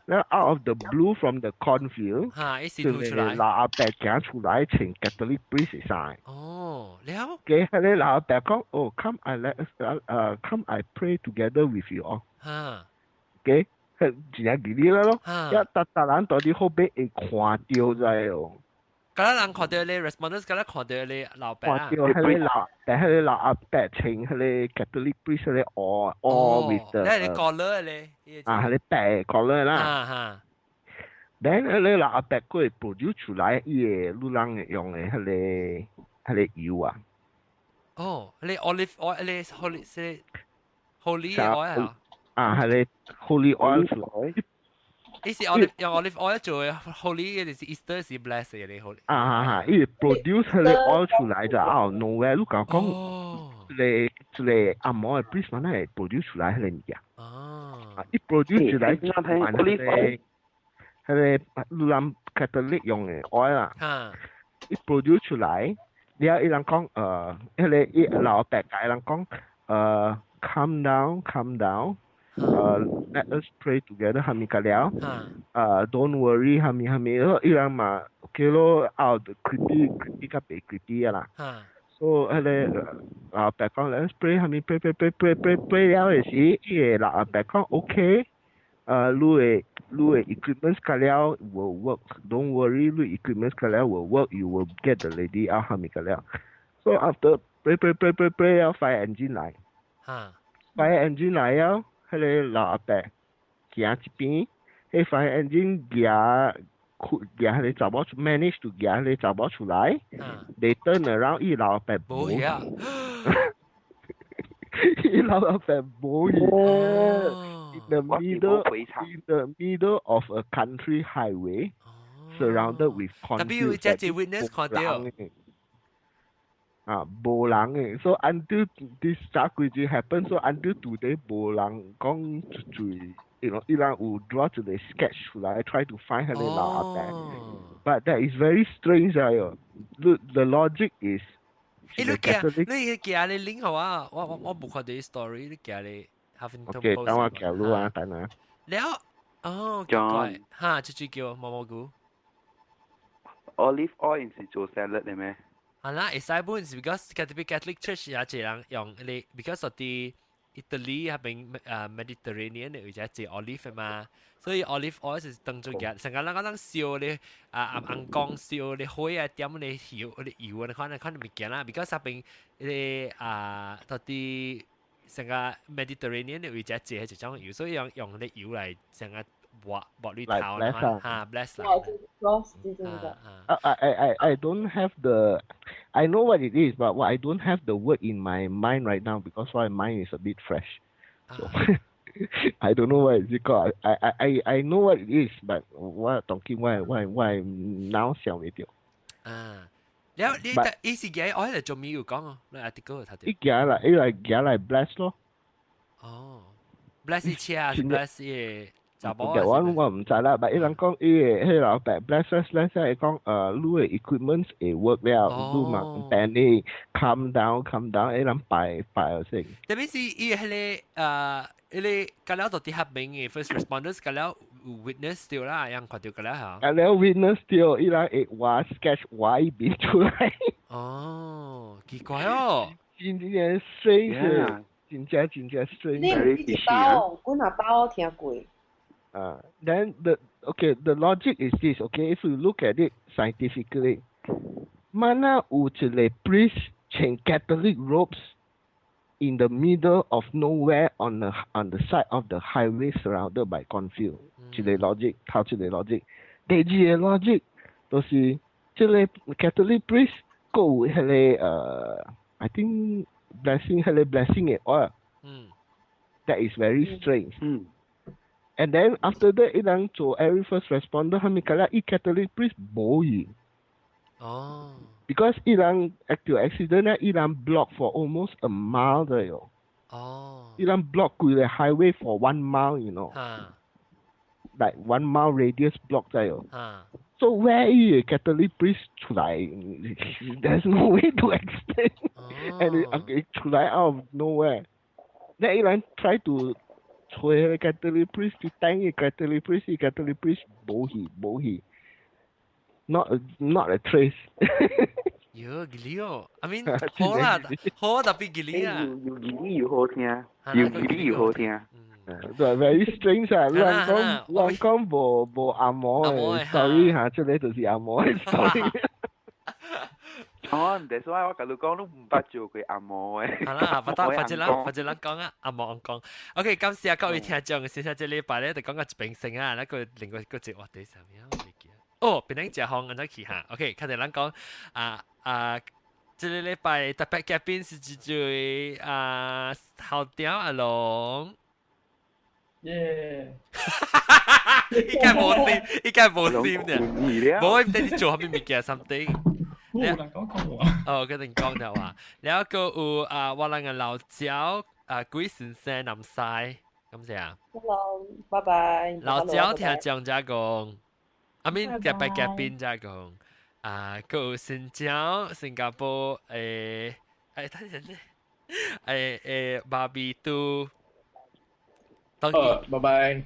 然後 out of the blue from the cornfield，就係老阿伯行出來穿 Catholic priest 衫。哦，了。嘅彼个老阿伯講，哦，come I let us come I pray together with you 哦。嘅，真正記得啦咯。一逐逐人到底後尾會看著在哦。敢若人看著你 responders，敢若看著你老伯啊。看著彼个老，彼个老阿伯穿彼个 Catholic priest 彼个 all with the。你係 collar 咧？啊，彼个白 collar 啦。啊哈。 then 彼个老阿伯閣會 produce 出來，伊个女人用的彼個油啊。哦，你 olive oil，你 holy 是 holy oil 啊？啊，彼個 holy oil 出來。伊是 olive 用 olive oil 做的 holy 嘅，就是 Easter 是 bless 嘅你 holy。啊啊啊！伊 produce 彼個 oil 出來就 out of nowhere，你講講，這個按摩的 priest 嘛，那會 produce 出來彼個物件。哦。伊 produce 出來就還彼個女人 Catholic 用的 oil 啦。伊 produce 出來，了伊人講彼個伊老伯共伊人講calm down，calm down。Let us pray together 係咪個了？Don't worry 係咪係咪？伊人嘛，OK 咯，out creepy creepy 較袂 creepy 啊啦。所以彼个老伯講 let us pray 係咪 pray pray pray pray pray pray 了的時，伊个老伯講 OK，你的 equipment 個了 will work，don't worry，你 equipment 個了 will work，you will get the lady out 係咪個了？So after pray pray pray pray pray 了，fire engine 來，fire engine 來了。彼个老阿伯行一邊，彼 fire engine 舉舉彼个查某出，manage to 舉彼个查某出來，they turn around，伊老阿伯無去，伊老阿伯無去。In the middle of a country highway, surrounded with cornfields。特別有隻 witness 看著。啊，無人的，so until this 早幾日 happen，so until today 無人講出最，伊人有 draw 一個 sketch 出來，try to find 彼個老阿伯。But that is very strange 啊！喲，the logic is 你寄你寄你 link 好啊，我無看著 story，你寄你 Huffington Post。等我寄你啊，等下。了，哦，奇怪，哈，這句叫毛毛菇。 Olive oil 是做 salad 的咩？係啦，會使本是 because Catholic Church 也一人用你，because 啲 Italy 嗰邊Mediterranean 有隻隻 olive 嘛，所以 olive oil 是當做嘅，成個人講人燒咧啊啊紅光燒咧火啊點咧油咧油啊，你看你看物件啦，because 嗰邊咧啊到底成個 Mediterranean 有隻隻係一種油，所以用咧油來成個抹抹你頭嚇 bless 啦。 Cross 這種的。 I don't have the I know what it is, but what I don't have the word in my mind right now because my mind is a bit fresh. So I don't know what is it called. I know what it is, but 我當今我腦想袂著。啊，了你伊是舉愛嚟做咩有講哦？你 article 睇著。伊舉來，伊來舉來 bless 咯。哦，bless 車啊，bless 伊查某。我毋知啦，但伊人講伊个彼老伯 bless bless 伊講你的 equipment 會 work 了，你嘛 panic calm down calm down，伊人拜拜先。特別是伊彼个彼个甲了到底合名的 first responders 甲了 witness 著啦，樣看著甲了嚇。甲了 witness 著，伊人會畫 sketch 畫伊面出來。哦，奇怪哦。真正 strange，真正真正 strange。你毋是一包，阮阿包聽過。 Then the okay, the logic is this, okay? If you look at it scientifically, mana 有一個 priest 穿 Catholic robes In the middle of nowhere on the side of the highway surrounded by cornfield。一個 logic，頭一個 logic。第二個 logic 就是這個 Catholic priest 閣有彼個I think blessing 彼個 blessing 的 oil。That is very strange。And then after that，伊人做 every first responder，後面個啦，伊 Catholic priest 無去。Because 伊人 actual accident 咧，伊人 block for almost a mile 的喲。伊人 block 規個 highway for 1 mile。Like 1 mile radius block 在喲。So where 伊個 Catholic priest 出來？There's no way to explain. And it 出來 out of nowhere. Then 伊人 try to 揣彼個 Catholic priest 去等伊 Catholic priest，伊 Catholic priest 無去無去。Not a trace。喲，吉利哦，I mean 好啦，好特別吉利啊。又吉利又好聽，又吉利又好聽。對，very strange 啊！人講人講無無紅毛的 story 嚇，這個就是紅毛的 story。哦，that's why 我共你講，你毋捌做過紅毛的。好啦，不得，或者咱或者咱講啊，紅毛講。OK，感謝各位聽眾，先生這禮拜咧就講個一邊先啊，那個另外一個節話題上面我未記。哦，邊頂食風按怎去哈？OK，較濟咱講啊啊，這個禮拜特別嘉賓是一位啊校長阿龍。耶！應該無心，應該無心的，無伊等你做啥物物件 something。有人講講話。哦，跟你講的話，然後閣有啊，我人個老焦啊，鬼先生南西，感謝啊。 Hello，拜拜。老焦聽講遮講，阿面特別嘉賓遮講，啊，閣有新疆、新加坡等陣咧，芭比都。哦，拜拜。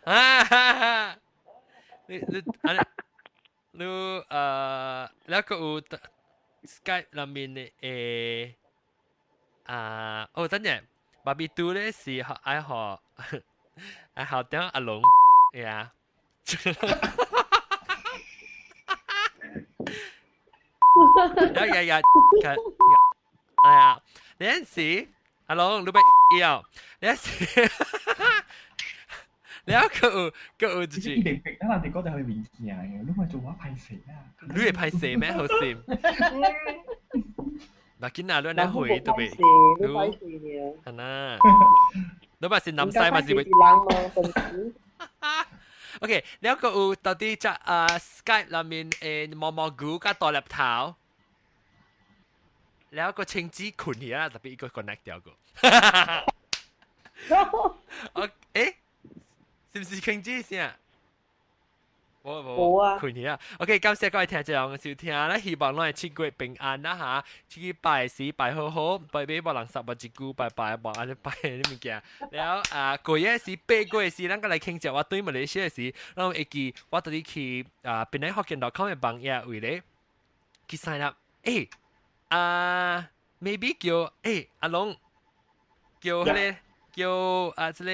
啊哈哈！你你啊你那個有 Skype 裏面的啊，哦，等陣，芭比都咧是學愛學愛學點阿龍呀。呀呀呀！哎呀，你陣時阿龍你欲要，你陣時。了閣有閣有就是一定逼啊！人哋講就係物件嘅，你咪做我歹勢啊！你會歹勢咩？好心。嗱，今日你來回對袂？你歹勢呢？係啦。你嘛是南西嘛是會？OK，了閣有到底只啊 Skype 內面毛毛菇佮大粒頭，了個青子困起啊，特別一個 connect 掉個。我是毋是青子先？無無啊，困去啊！OK，感謝各位聽眾收聽啦，希望攏會七月平安啦嚇，七月拜時拜好好，拜拜無人殺無一句，拜拜無按呢拜呢物件。了啊，過夜時8月時，咱閣來傾一我對馬來西亞時，咱會記我到底去啊，檳城福建 .com 的網頁位咧去 sign up。啊，maybe 叫阿龍叫彼個叫啊這個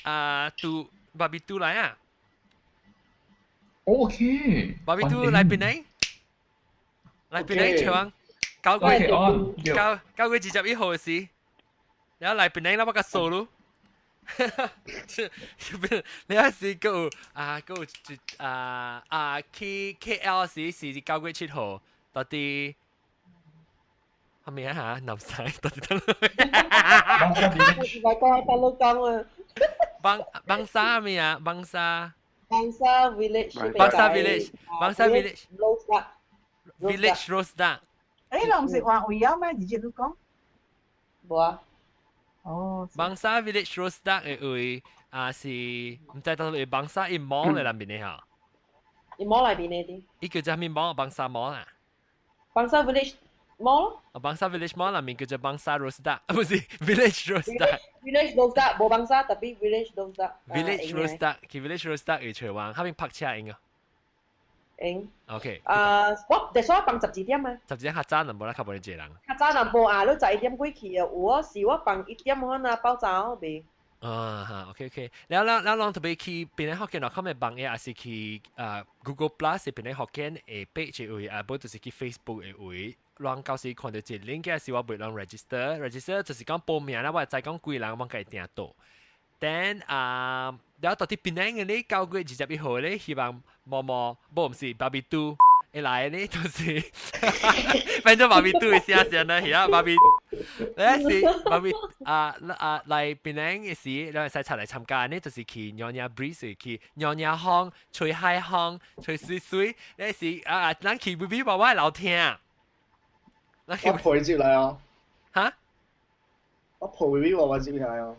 啊杜芭比杜來啊。 OK，芭比杜來檳城，來檳城唱，9月9月21號時，然後來檳城，我甲數嚕。你還是閣有啊，閣有一啊啊去 KL 時是9月7號，到底係咪啊嚇？南西到底得來講大陸講啊。邦邦沙咩啊？邦沙。 Bangsar Village。 Bangsar Village，Bangsar Village。 Rose Duck。 Village Rose Duck。你唔是話會有咩？直接都講。無啊。哦。 Bangsar Village Rose Duck 的位啊是毋知到底 Bangsar 伊 mall 的內面的哈。伊 mall 內面的啲。伊叫做啥物 mall？Bangsar mall 啊。 Bangsar Village Mall。啊，Bangsar Village Mall 內面叫做 Bangsar Rose Duck，啊，不是 Village Rose Duck。 Village Rose Duck 無 Bangsar，特別 Village Rose Duck。 Village Rose Duck，去 Village Rose Duck 會找人，彼邊泊車用啊。用。 OK。啊，我第所放12點啊。 12點較早，若無啦較無咧濟人。較早若無啊，你11點幾去啊？有啊，是我放1點可能爆炸未。啊哈，OK OK，了了了，攏特別去檳城福建 .com 的網頁，還是去啊 Google Plus 檳城福建的 page 位，啊，無就是去 Facebook 的位，人到時看到一 link 嘅時，我袂人 register，register 就是講報名啦，我會知講幾人，我家訂到。Then 啊，然後到底檳城嘅咧，9月21號咧，希望毛毛，無毋是芭比嘟。會來呢，就是變做芭比嘟的聲聲啦，係啊，芭比，你是芭比啊啊來檳城嘅時，你會使出來參加呢，就是去娘惹 breeze 去娘惹風，吹海風，吹水水，你是啊，咱去 B B 娃娃樓廳。我陪接嚟哦。嚇？我陪 B B 娃娃接嚟哦。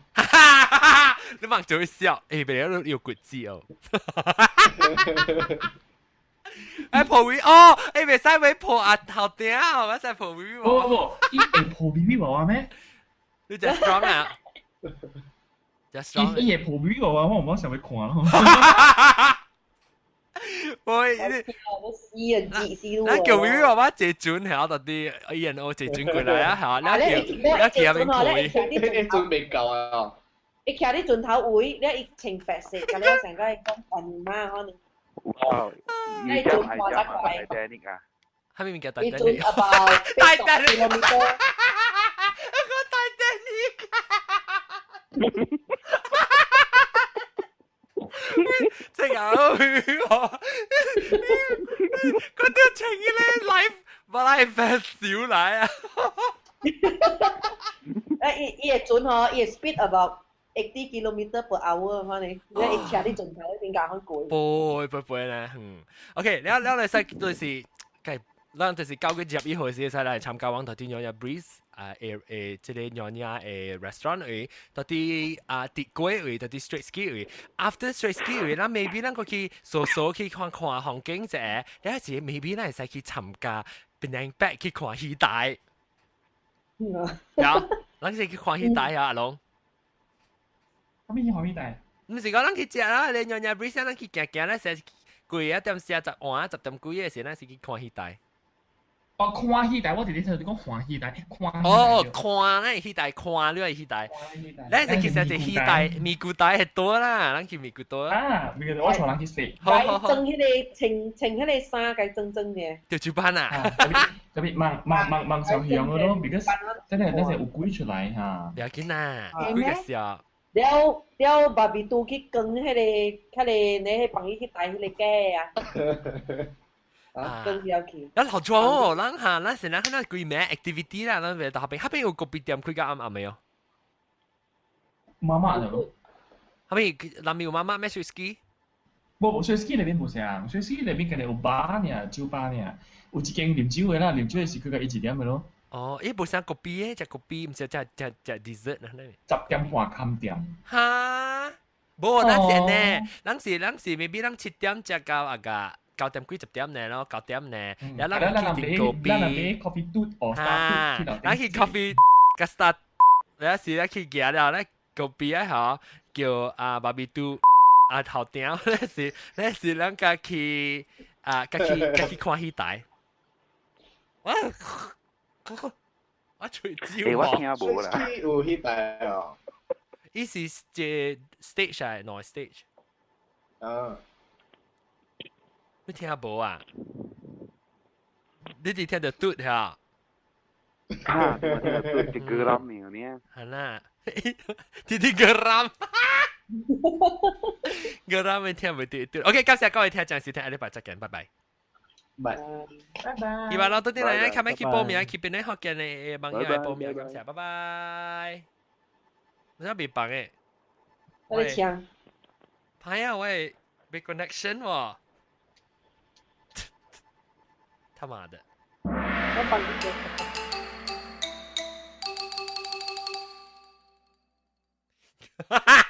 你望就會笑，誒，別人有骨子哦。誒抱 V 哦，誒袂使會抱阿頭頂，我使抱 V 無無，伊會抱 B B 娃娃咩？你真 strong 啊！真 strong。伊會抱 B B 娃娃，我唔想欲看咯。喂，我死啊！自私咱叫 B B 娃娃坐船係到底伊人我坐船過來啊，嚇！咱叫咱叫阿邊開，船未夠啊！伊徛佇船頭位，你伊穿白色，甲你成個講笨媽可能。哇！你做看得快。大丹尼啊！係咪物件大丹尼？大丹尼！我大丹尼！這個我，嗰條情咧來，我來發燒來啊！誒，伊伊會準吼，伊會 speed about 80 kilometer per hour 可能，你一徛佇盡頭那邊較好過。不會不會咧，嗯。OK，了了來使就是，計，咱就是9月21號時使來參加往頭啲娘惹 Breeze 啊，誒誒，這個娘惹誒 restaurant 位，到底啊鐵軌位，到底 Straits Quay 位。After Straits Quay 位，咱 maybe 咱過去踅踅去看看風景者，了時 maybe 咱會使去參加檳城 back 去看戲台。有，咱是去看戲台啊，阿龍。啥物看戲台？毋是講咱去食啦，你娘惹 Breeze 咱去行行咧，成貴啊點四十換十點幾嘅時，咱是去看戲台。哦，看戲台，我直接聽你講看戲台，看。哦，看咱戲台，看你係戲台。咱是其實是戲台，咪咕台係多啦，咱去咪咕多。啊，咪咕我帶人去食。好好好。裝彼個穿穿彼個衫，共裝裝嘅。就主辦啊。特別望望望望上向嘅咯，because 真係真係有鬼出來嚇。不要緊啦，有鬼嘅時候。了了，爸比拄去扛彼個、彼個，你彼幫伊去帶彼個假啊，啊，扛了去。啊，老莊哦，咱哈，咱是咱看那幾名 activity 啦，咱袂到下邊，下邊有咖啡店開到暗暗的哦。媽媽就咯。下邊南面有媽媽咩水機？無無水機那邊無啥，水機那邊可能有吧爾，酒吧爾，有一間啉酒的啦，啉酒的是開到一點的咯。哦，伊無啥咖啡的，食咖啡，毋是食食食 dessert 啦。 10點半關店。哈，無，咱是呢，咱是咱是 maybe 咱7點食到啊個9點幾10點呢咯，9點呢，然後咱去飲咖啡。咱買 coffee 嘟哦，咱去 coffee 個 start，然後是咱去行了，咱咖啡啊吼，叫啊芭比嘟啊頭頂，那是那是咱家去啊，家去家去看戲台。哇！我隨招我聽無啦。有戲台哦。伊是一 stage 啊，兩 stage。啊。你聽無啊？你只聽到嘟嚇？啊，我聽到嘟一個人爾呢。係啦，啲啲 geram。geram 你聽唔到嘟。OK，感謝各位聽眾收聽，下禮拜再見，拜拜。拜拜拜。希望老多啲人，下面去報名，去邊咧學見的網友來報名，感謝，拜拜。我想別放誒。我咧聽。歹啊，我的沒 connection 喎。他媽的！我放你。哈哈。